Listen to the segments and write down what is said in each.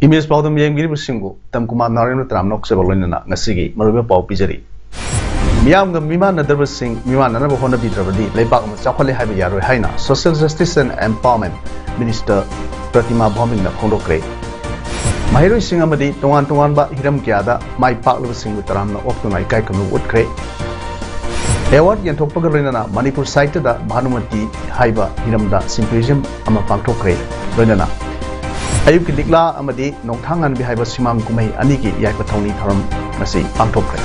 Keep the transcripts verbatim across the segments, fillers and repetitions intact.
Image ꯄꯥꯎꯗꯝ ꯌꯦꯡꯕꯤꯔꯤꯕꯁꯤꯡꯕꯨ ꯇꯝꯀꯨꯃꯥꯔ Narendra ꯇꯔꯥꯝꯅ ꯅꯣꯛꯆꯕ ꯂꯣꯏꯅꯅ ꯉꯁꯤꯒꯤ ꯃꯔꯨꯑꯣꯏꯕ ꯄꯥꯎ ꯄꯤꯖꯔꯤ꯫ ꯃꯤꯌꯥꯝꯒ ꯃꯤꯃꯥꯟꯅꯗꯕꯁꯤꯡ ꯃꯤꯃꯥꯟꯅꯅꯕ ꯍꯣꯠꯅꯕꯤꯗ꯭ꯔꯕꯗꯤ ꯂꯩꯕꯥꯛ ꯑꯃ ꯆꯥꯎꯈꯠꯂꯦ ꯍꯥꯏꯕ ꯌꯥꯔꯣꯏ ꯍꯥꯏꯅ Social Justice and Empowerment Minister ꯄ꯭ꯔꯇꯤꯃꯥ ꯚꯧꯃꯤꯛꯅ ꯐꯣꯡꯗꯣꯛꯈ꯭ꯔꯦ꯫ ꯃꯍꯩꯔꯣꯏꯁꯤꯡ ꯑꯃꯗꯤ ꯇꯣꯉꯥꯟ ꯇꯣꯉꯥꯟꯕ ꯍꯤꯔꯝ ꯀꯌꯥꯗ ꯃꯥꯏ ꯄꯥꯛꯂꯕꯁꯤꯡꯕꯨ ꯇꯔꯥꯝꯅ ꯑꯣꯛꯇꯨꯅ ꯏꯀꯥꯏ ꯈꯨꯝꯅꯕ ꯎꯠꯈ꯭ꯔꯦ꯫ ꯑꯦꯋꯥꯔꯗ ꯌꯦꯟꯊꯣꯛꯄꯒ ꯂꯣꯏꯅꯅ ꯃꯅꯤꯄꯨꯔ ꯁꯥꯍꯤꯇ꯭ꯌꯗ ꯚꯥꯅꯨꯃꯇꯤ ꯍꯥꯏꯕ ꯍꯤꯔꯝꯗ symposium ꯑꯃ ꯄꯥꯡꯊꯣꯛꯈ꯭ꯔꯦ꯫ ꯂꯣꯏꯅꯅ ꯑꯌꯨꯛꯀꯤ ꯂꯤꯛꯂꯥ ꯑꯃꯗꯤ ꯅꯣꯡꯊꯥꯡꯉꯥꯟꯕꯤ ꯍꯥꯏꯕ ꯁꯨꯃꯥꯡ ꯀꯨꯝꯍꯩ ꯑꯅꯤꯒꯤ ꯌꯥꯏꯐ ꯊꯧꯅꯤ ꯊꯧꯔꯝ ꯉꯁꯤ ꯄꯥꯡꯊꯣꯛꯈ꯭ꯔꯦ꯫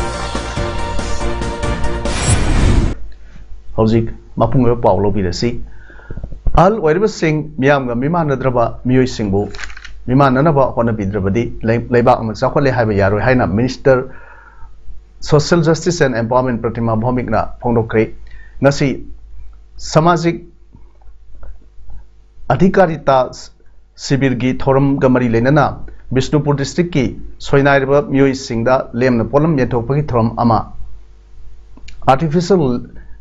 ꯍꯧꯖꯤꯛ ꯃꯄꯨꯡ ꯑꯣꯏꯕ ꯄꯥꯎ ꯂꯧꯕꯤꯔꯁꯤ꯫ ꯑꯍꯜ ꯑꯣꯏꯔꯕꯁꯤꯡ ꯃꯤꯌꯥꯝꯒ ꯃꯤꯃꯥꯟꯅꯗ꯭ꯔꯕ ꯃꯤꯑꯣꯏꯁꯤꯡꯕꯨ ꯃꯤꯃꯥꯟꯅꯅꯕ ꯍꯣꯠꯅꯕꯤꯗ꯭ꯔꯕꯗꯤ ꯂꯩ-, ꯂꯩꯕꯥꯛ ꯑꯃ ꯆꯥꯎꯈꯠꯂꯦ ꯍꯥꯏꯕ ꯌꯥꯔꯣꯏ ꯍꯥꯏꯅ Minister Social Justice and Empowerment ꯄ꯭ꯔꯇꯤꯃꯥ ꯚꯧꯃꯤꯛꯅ ꯐꯣꯡꯗꯣꯛꯈ꯭ꯔꯦ꯫ ꯉꯁꯤ ꯁꯃꯥꯖꯤꯛ ꯑꯙꯤꯀꯥꯔꯤꯇꯥ ꯁꯤꯕꯤꯔꯒꯤ ꯊꯧꯔꯝꯒ ꯃꯔꯤ ꯂꯩꯅꯅ ꯕꯤꯁꯅꯨꯄꯨꯔ ꯗꯤꯁꯇ꯭ꯔꯤꯛꯀꯤ ꯁꯣꯏꯅꯥꯏꯔꯕ ꯃꯤꯑꯣꯏꯁꯤꯡꯗ ꯂꯦꯝꯅ ꯄꯣꯠꯂꯝ ꯌꯦꯟꯊꯣꯛꯄꯒꯤ ꯊꯧꯔꯝ ꯑꯃ Artificial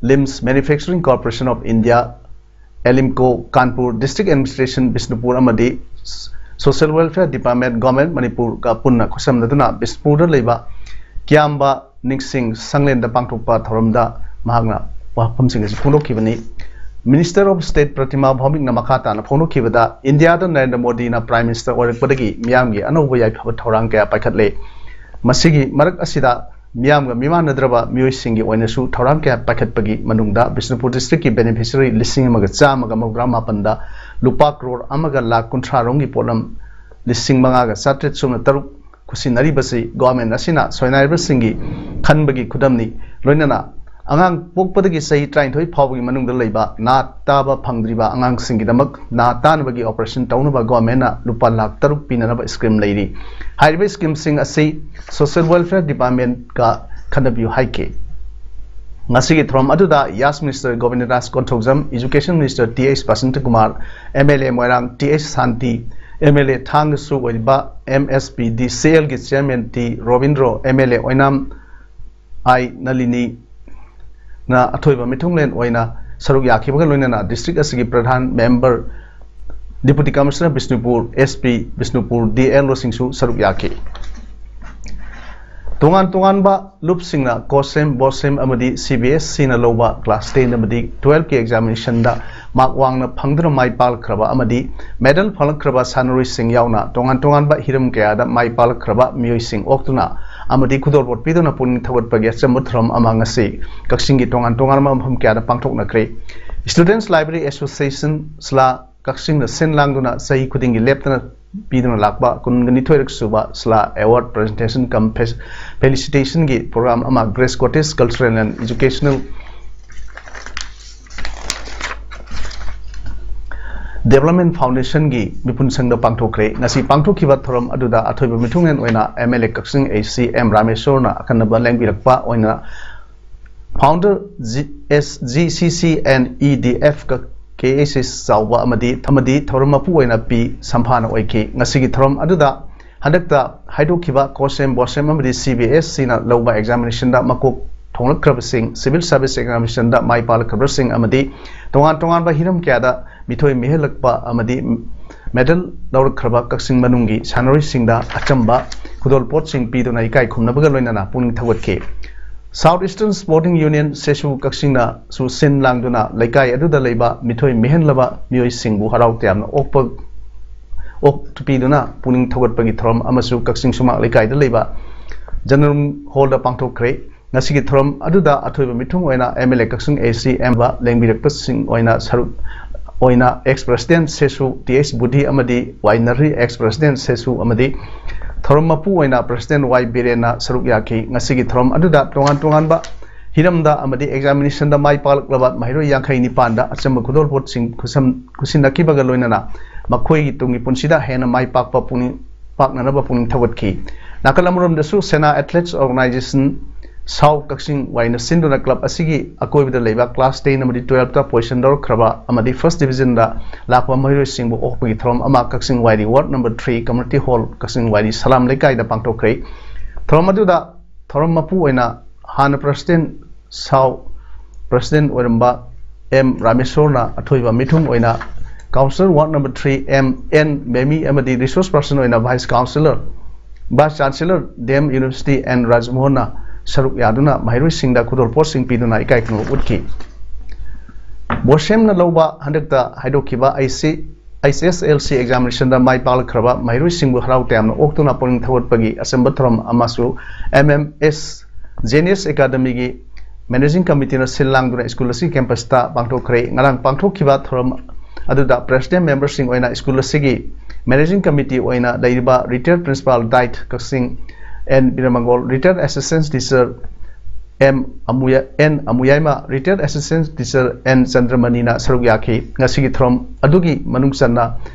Limbs Manufacturing Corporation of India, ALIMCO, Kanpur, District Administration Bishnupur ꯑꯃꯗꯤ Social Welfare Department, Government ꯃꯅꯤꯄꯨꯔꯒ ꯄꯨꯟꯅ ꯈꯨꯠꯁꯝꯅꯗꯨꯅ ꯕꯤꯁꯅꯨꯄꯨꯔꯗ ꯂꯩꯕ ꯀꯤꯌꯥꯝꯕ ꯅꯤꯡꯁꯤꯡ ꯁꯪꯂꯦꯟꯗ ꯄꯥꯡꯊꯣꯛꯄ ꯊꯧꯔꯝꯗ ꯃꯍꯥꯛꯅ ꯋꯥꯐꯝꯁꯤꯡ ꯑꯁꯤ ꯐꯣꯡꯗꯣꯛꯈꯤꯕꯅꯤ꯫ Minister of State ꯄ꯭ꯔꯇꯤꯃꯥ ꯚꯧꯃꯤꯛꯅ ꯃꯈꯥ ꯇꯥꯅ ꯐꯣꯡꯗꯣꯛꯈꯤꯕꯗ, ꯏꯟꯗꯤꯌꯥꯗ ꯅꯔꯦꯟꯗ꯭ꯔ ꯃꯣꯗꯤꯅ Prime Minister ꯑꯣꯏꯔꯛꯄꯗꯒꯤ ꯃꯤꯌꯥꯝꯒꯤ ꯑꯅꯧꯕ ꯌꯥꯏꯐꯕ ꯊꯧꯔꯥꯡ ꯀꯌꯥ ꯄꯥꯏꯈꯠꯂꯦ꯫ ꯃꯁꯤꯒꯤ ꯃꯔꯛ ꯑꯁꯤꯗ ꯃꯤꯌꯥꯝꯒ ꯃꯤꯃꯥꯟꯅꯗ꯭ꯔꯕ ꯃꯤꯑꯣꯏꯁꯤꯡꯒꯤ ꯑꯣꯏꯅꯁꯨ ꯊꯧꯔꯥꯡ ꯀꯌꯥ ꯄꯥꯏꯈꯠꯄꯒꯤ ꯃꯅꯨꯡꯗ ꯕꯤꯁꯅꯨꯄꯨꯔ ꯗꯤꯁꯇ꯭ꯔꯤꯛꯀꯤ beneficiary ꯂꯤꯁꯤꯡ ꯑꯃꯒ ꯆꯥꯝꯃꯒ ꯃꯧꯗ꯭ꯔꯥ ꯃꯥꯄꯟꯗ ꯂꯨꯄꯥ ꯀ꯭ꯔꯣꯔ ꯑꯃꯒ ꯂꯥꯈ ꯀꯨꯟꯊ꯭ꯔꯥ ꯔꯣꯝꯒꯤ ꯄꯣꯠꯂꯝ ꯂꯤꯁꯤꯡ ꯃꯉꯥꯒ ꯆꯥꯇ꯭ꯔꯦꯠ ꯁꯨꯞꯅ ꯇꯔꯨꯛ ꯈꯨꯠꯁꯤꯟꯅꯔꯤꯕꯁꯤ government ꯑꯁꯤꯅ ꯁꯣꯏꯅꯥꯏꯔꯕꯁꯤꯡꯒꯤ ꯈꯟꯕꯒꯤ ꯈꯨꯗꯝꯅꯤ꯫ ꯂꯣꯏꯅꯅ ꯑꯉꯥꯡ ꯄꯣꯛꯄꯗꯒꯤ ꯆꯍꯤ ꯇꯔꯥꯅꯤꯊꯣꯏ ꯐꯥꯎꯕꯒꯤ ꯃꯅꯨꯡꯗ ꯂꯩꯕ ꯅꯥ ꯇꯥꯕ ꯐꯪꯗ꯭ꯔꯤꯕ ꯑꯉꯥꯡꯁꯤꯡꯒꯤꯗꯃꯛ ꯅꯥ ꯇꯥꯅꯕꯒꯤ operation ꯇꯧꯅꯕ government ꯅ ꯂꯨꯄꯥ ꯂꯥꯈ ꯇꯔꯨꯛ ꯄꯤꯅꯅꯕ scheme ꯂꯩꯔꯤ꯫ ꯍꯥꯏꯔꯤꯕ scheme ꯁꯤꯡ ꯑꯁꯤ Social Welfare Department ꯀ ꯈꯟꯅꯕꯤꯌꯨ ꯍꯥꯏꯈꯤ꯫ ꯉꯁꯤꯒꯤ ꯊꯧꯔꯝ ꯑꯗꯨꯗ ꯌꯥꯁ Minister Gobinda Das Konthoujam, Education Minister T H Basanta Kumar, M L A Moirang T H Shanti, M L A ꯊꯥꯡꯒꯁꯨ ꯑꯣꯏꯔꯤꯕ M S P D C L ꯒꯤ chairman T Robindro, M L A Oinam I Nalini ꯅ ꯑꯊꯣꯏꯕ ꯃꯤꯊꯨꯡꯂꯦꯟ ꯑꯣꯏꯅ ꯁꯔꯨꯛ ꯌꯥꯈꯤꯕꯒ ꯂꯣꯏꯅꯅ district ꯑꯁꯤꯒꯤ pradhan, member, Deputy Commissioner Bishnupur, S P Bishnupur, D L ꯑꯣꯁꯤꯡꯁꯨ ꯁꯔꯨꯛ ꯌꯥꯈꯤ꯫ ꯇꯣꯉꯥꯟ ꯇꯣꯉꯥꯟꯕ ꯂꯨꯞꯁꯤꯡꯅ ꯀꯣꯁꯦꯝ, ꯕꯣꯁꯦꯝ ꯑꯃꯗꯤ ꯁꯤ ꯕꯤ ꯑꯦꯁ ꯁꯤꯅ ꯂꯧꯕ class ten ꯑꯃꯗꯤ twelve ꯀꯤ examination ꯗ mark ꯋꯥꯡꯅ ꯐꯪꯗꯨꯅ ꯃꯥꯏ ꯄꯥꯛꯂꯛꯈ꯭ꯔꯕ ꯑꯃꯗꯤ medal ꯐꯪꯂꯛꯈ꯭ꯔꯕ ꯁꯥꯟꯅꯔꯣꯏꯁꯤꯡ ꯌꯥꯎꯅ ꯇꯣꯉꯥꯟ ꯇꯣꯉꯥꯟꯕ ꯍꯤꯔꯝ ꯀꯌꯥꯗ ꯃꯥꯏ ꯄꯥꯛꯂꯛꯈ꯭ꯔꯕ ꯃꯤꯑꯣꯏꯁꯤꯡ ꯑꯣꯛꯇꯨꯅ ꯑꯃꯗꯤ ꯈꯨꯗꯣꯜꯄꯣꯠ ꯄꯤꯗꯨꯅ ꯄꯨꯛꯅꯤꯡ ꯊꯧꯒꯠꯄꯒꯤ ꯑꯆꯝꯕ ꯊꯧꯔꯝ ꯑꯃ ꯉꯁꯤ ꯀꯛꯆꯤꯡꯒꯤ ꯇꯣꯉꯥꯟ ꯇꯣꯉꯥꯟꯕ ꯃꯐꯝ ꯀꯌꯥꯗ ꯄꯥꯡꯊꯣꯛꯅꯈ꯭ꯔꯦ꯫ Students Library Association ꯁꯤꯂꯥ ꯀꯛꯆꯤꯡꯅ ꯁꯤꯟ ꯂꯥꯡꯗꯨꯅ ꯆꯍꯤ ꯈꯨꯗꯤꯡꯒꯤ ꯂꯦꯞꯇꯅ ꯄꯤꯗꯨꯅ ꯂꯥꯛꯄ ꯀꯨꯟꯒ ꯅꯤꯊꯣꯏꯔꯛ ꯁꯨꯕ Sheela award presentation cum felicitation ꯒꯤ program ꯑꯃ Grace Cottage Cultural and Educational Development Foundation ꯒꯤ ꯃꯤꯄꯨꯟꯁꯪꯗ ꯄꯥꯡꯊꯣꯛꯈ꯭ꯔꯦ꯫ ꯉꯁꯤ ꯄꯥꯡꯊꯣꯛꯈꯤꯕ ꯊꯧꯔꯝ ꯑꯗꯨꯗ ꯑꯊꯣꯏꯕ ꯃꯤꯊꯨꯡꯂꯦꯟ ꯑꯣꯏꯅ ꯑꯦꯝ ꯑꯦꯜ ꯑꯦ ꯀꯛꯆꯤꯡ ꯑꯦ ꯁꯤ ꯑꯦꯝ ꯔꯥꯃꯦꯁꯣꯔꯅ ꯑꯈꯟꯅꯕ ꯂꯦꯡꯕꯤꯔꯛꯄ ꯑꯣꯏꯅ founder G S G C C and E D F ꯀ ꯀꯦ ꯑꯦꯁ ꯑꯦꯁ ꯆꯥꯎꯕ ꯑꯃꯗꯤ, ꯑꯃꯗꯤ ꯊꯧꯔꯝ ꯃꯄꯨ ꯑꯣꯏꯅ ꯄꯤ ꯁꯝꯐꯥꯅ ꯑꯣꯏꯈꯤ꯫ ꯉꯁꯤꯒꯤ ꯊꯧꯔꯝ ꯑꯗꯨꯗ ꯍꯟꯗꯛꯇ ꯍꯥꯏꯗꯣꯛꯈꯤꯕ ꯀꯣꯁꯦꯝ, ꯕꯣꯁꯦꯝ ꯑꯃꯗꯤ ꯁꯤ ꯕꯤ ꯑꯦꯁ ꯁꯤꯅ ꯂꯧꯕ examination ꯗ ꯃꯀꯣꯛ ꯊꯣꯡꯂꯛꯈ꯭ꯔꯕꯁꯤꯡ, civil service examination ꯗ ꯃꯥꯏ ꯄꯥꯛꯂꯛꯈ꯭ꯔꯕꯁꯤꯡ ꯑꯃꯗꯤ ꯇꯣꯉꯥꯟ ꯇꯣꯉꯥꯟꯕ ꯍꯤꯔꯝ ꯀꯌꯥꯗ ꯃꯤꯊꯣꯏ ꯃꯤꯍꯦꯜꯂꯛꯄ ꯑꯃꯗꯤ medal ꯂꯧꯔꯛꯈ꯭ꯔꯕ ꯀꯛꯆꯤꯡ ꯃꯅꯨꯡꯒꯤ ꯁꯥꯟꯅꯔꯣꯏꯁꯤꯡꯗ ꯑꯆꯝꯕ ꯈꯨꯗꯣꯜꯄꯣꯠꯁꯤꯡ ꯄꯤꯗꯨꯅ ꯏꯀꯥꯏ ꯈꯨꯝꯅꯕꯒ ꯂꯣꯏꯅꯅ ꯄꯨꯛꯅꯤꯡ ꯊꯧꯒꯠꯈꯤ꯫ South Eastern Sporting Union ꯁꯦꯁꯨ ꯀꯛꯆꯤꯡꯅꯁꯨ ꯁꯤꯟ ꯂꯥꯡꯗꯨꯅ ꯂꯩꯀꯥꯏ ꯑꯗꯨꯗ ꯂꯩꯕ ꯃꯤꯊꯣꯏ ꯃꯤꯍꯦꯟꯂꯕ ꯃꯤꯑꯣꯏꯁꯤꯡꯕꯨ ꯍꯔꯥꯎ ꯇꯌꯥꯝꯅ ꯑꯣꯛꯄ, ꯑꯣꯛꯄꯤꯗꯨꯅ ꯄꯨꯛꯅꯤꯡ ꯊꯧꯒꯠꯄꯒꯤ ꯊꯧꯔꯝ ꯑꯃꯁꯨ ꯀꯛꯆꯤꯡ ꯁꯨꯃꯥꯡ ꯂꯩꯀꯥꯏꯗ ꯂꯩꯕ General Hall ꯗ ꯄꯥꯡꯊꯣꯛꯈ꯭ꯔꯦ꯫ ꯉꯁꯤꯒꯤ ꯊꯧꯔꯝ ꯑꯗꯨꯗ ꯑꯊꯣꯏꯕ ꯃꯤꯊꯨꯡ ꯑꯣꯏꯅ ꯑꯦꯝ ꯑꯦꯜ ꯑꯦ ꯀꯛꯆꯤꯡ ꯑꯦ ꯁꯤ ꯑꯦꯝ ꯂꯦꯡꯕꯤꯔꯛꯄꯁꯤꯡ ꯑꯣꯏꯅ ꯁꯔꯨꯛ ꯑꯣꯏꯅ ex president ꯁꯦꯁꯨ ꯇꯤ ꯑꯩꯆ ꯕꯨꯙꯤ ꯑꯃꯗꯤ ꯋꯥꯏ ꯅꯔꯤ ex president ꯁꯦꯁꯨ ꯑꯃꯗꯤ ꯊꯧꯔꯝ ꯃꯄꯨ ꯑꯣꯏꯅ president ꯋꯥꯏ ꯕꯤꯔꯦꯟꯅ ꯁꯔꯨꯛ ꯌꯥꯈꯤ꯫ ꯉꯁꯤꯒꯤ ꯊꯧꯔꯝ ꯑꯗꯨꯗ ꯇꯣꯉꯥꯟ ꯇꯣꯉꯥꯟꯕ ꯍꯤꯔꯝꯗ ꯑꯃꯗꯤ examination ꯗ ꯃꯥꯏ ꯄꯥꯛꯂꯛꯂꯕ ꯃꯍꯩꯔꯣꯏ ꯌꯥꯡꯈꯩ ꯅꯤꯄꯥꯟꯗ ꯑꯆꯝꯕ ꯈꯨꯗꯣꯜꯄꯣꯠꯁꯤꯡ ꯈꯨꯠꯁꯝ-, ꯈꯨꯠꯁꯤꯟꯅꯈꯤꯕꯒ ꯂꯣꯏꯅꯅ ꯃꯈꯣꯏꯒꯤ ꯇꯨꯡꯒꯤ ꯄꯨꯟꯁꯤꯗ ꯍꯦꯟꯅ ꯃꯥꯏ ꯄꯥꯛꯄ ꯄꯨꯛꯅꯤꯡ ꯄꯥꯛꯅꯅꯕ ꯄꯨꯛꯅꯤꯡ ꯊꯧꯒꯠꯈꯤ꯫ ꯅꯥꯀꯜ ꯑꯃꯔꯣꯝꯗꯁꯨ ꯁꯦꯅꯥ Athletes Organisation ꯁꯥꯎ ꯀꯛꯆꯤꯡ ꯋꯥꯏꯅ ꯁꯤꯟꯗꯨꯅ club ꯑꯁꯤꯒꯤ ꯑꯀꯣꯏꯕꯗ ꯂꯩꯕ class ten ꯑꯃꯗꯤ twelve ꯇ position ꯂꯧꯔꯛꯈ꯭ꯔꯕ ꯑꯃꯗꯤ first division ꯗ ꯂꯥꯛꯄ ꯃꯍꯩꯔꯣꯏꯁꯤꯡꯕꯨ ꯑꯣꯛꯄꯒꯤ ꯊꯧꯔꯝ ꯑꯃ ꯀꯛꯆꯤꯡ ꯋꯥꯏꯔꯤ ward number three community hall ꯀꯛꯆꯤꯡ ꯋꯥꯏꯔꯤ ꯁꯂꯥꯝ ꯂꯩꯀꯥꯏꯗ ꯄꯥꯡꯊꯣꯛꯈ꯭ꯔꯦ꯫ ꯊꯧꯔꯝ ꯑꯗꯨꯗ ꯊꯧꯔꯝ ꯃꯄꯨ ꯑꯣꯏꯅ ꯍꯥꯟꯅ president ꯁꯥꯎ president ꯑꯣꯏꯔꯝꯕ ꯑꯦꯝ ꯔꯥꯃꯦꯁꯣꯔꯅ ꯑꯊꯣꯏꯕ ꯃꯤꯊꯨꯡ ꯑꯣꯏꯅ councillor ward number three M N ꯕꯦꯃꯤ ꯑꯃꯗꯤ resource person ꯑꯣꯏꯅ vice councillor, vice chancellor, D M University N ꯔꯥꯖꯃꯣꯍꯟꯅ ꯁꯔꯨꯛ ꯌꯥꯗꯨꯅ ꯃꯍꯩꯔꯣꯏꯁꯤꯡꯗ ꯈꯨꯗꯣꯜꯄꯣꯠꯁꯤꯡ ꯄꯤꯗꯨꯅ ꯏꯀꯥꯏ ꯈꯨꯝꯅꯕ ꯎꯠꯈꯤ꯫ ꯕꯣꯁꯦꯝꯅ ꯂꯧꯕ ꯍꯟꯗꯛꯇ ꯍꯥꯏꯗꯣꯛꯈꯤꯕ ꯑꯩꯁ ꯑꯦꯁ ꯑꯦꯜ ꯁꯤ examination ꯗ ꯃꯥꯏ ꯄꯥꯛꯂꯛꯈ꯭ꯔꯕ ꯃꯍꯩꯔꯣꯏꯁꯤꯡꯕꯨ ꯍꯔꯥꯎ ꯇꯌꯥꯝꯅ ꯑꯣꯛꯇꯨꯅ ꯄꯨꯛꯅꯤꯡ ꯊꯧꯒꯠꯄꯒꯤ ꯑꯆꯝꯕ ꯊꯧꯔꯝ ꯑꯃꯁꯨ M M S Genius Academy ꯒꯤ managing committee ꯅ ꯁꯤꯜ ꯂꯥꯡꯗꯨꯅ school ꯑꯁꯤꯒꯤ campus ꯇ ꯄꯥꯡꯊꯣꯛꯈ꯭ꯔꯦ꯫ ꯉꯔꯥꯡ ꯄꯥꯡꯊꯣꯛꯈꯤꯕ ꯊꯧꯔꯝ ꯑꯗꯨꯗ president member ꯁꯤꯡ ꯑꯣꯏꯅ school ꯑꯁꯤꯒꯤ managing committee ꯑꯣꯏꯅ ꯂꯩꯔꯤꯕ retired principal Diet ꯀꯛꯆꯤꯡ N ꯕꯤꯔꯃꯪꯒꯣꯜ, retired assistant teacher M ꯑꯃꯨꯌ-, N ꯑꯃꯨꯌꯥꯏꯃ, retired assistant teacher N ꯆꯟꯗ꯭ꯔꯃꯅꯤꯅ ꯁꯔꯨꯛ ꯌꯥꯈꯤ꯫ ꯉꯁꯤꯒꯤ ꯊꯧꯔꯝ ꯑꯗꯨꯒꯤ ꯃꯅꯨꯡ ꯆꯟꯅ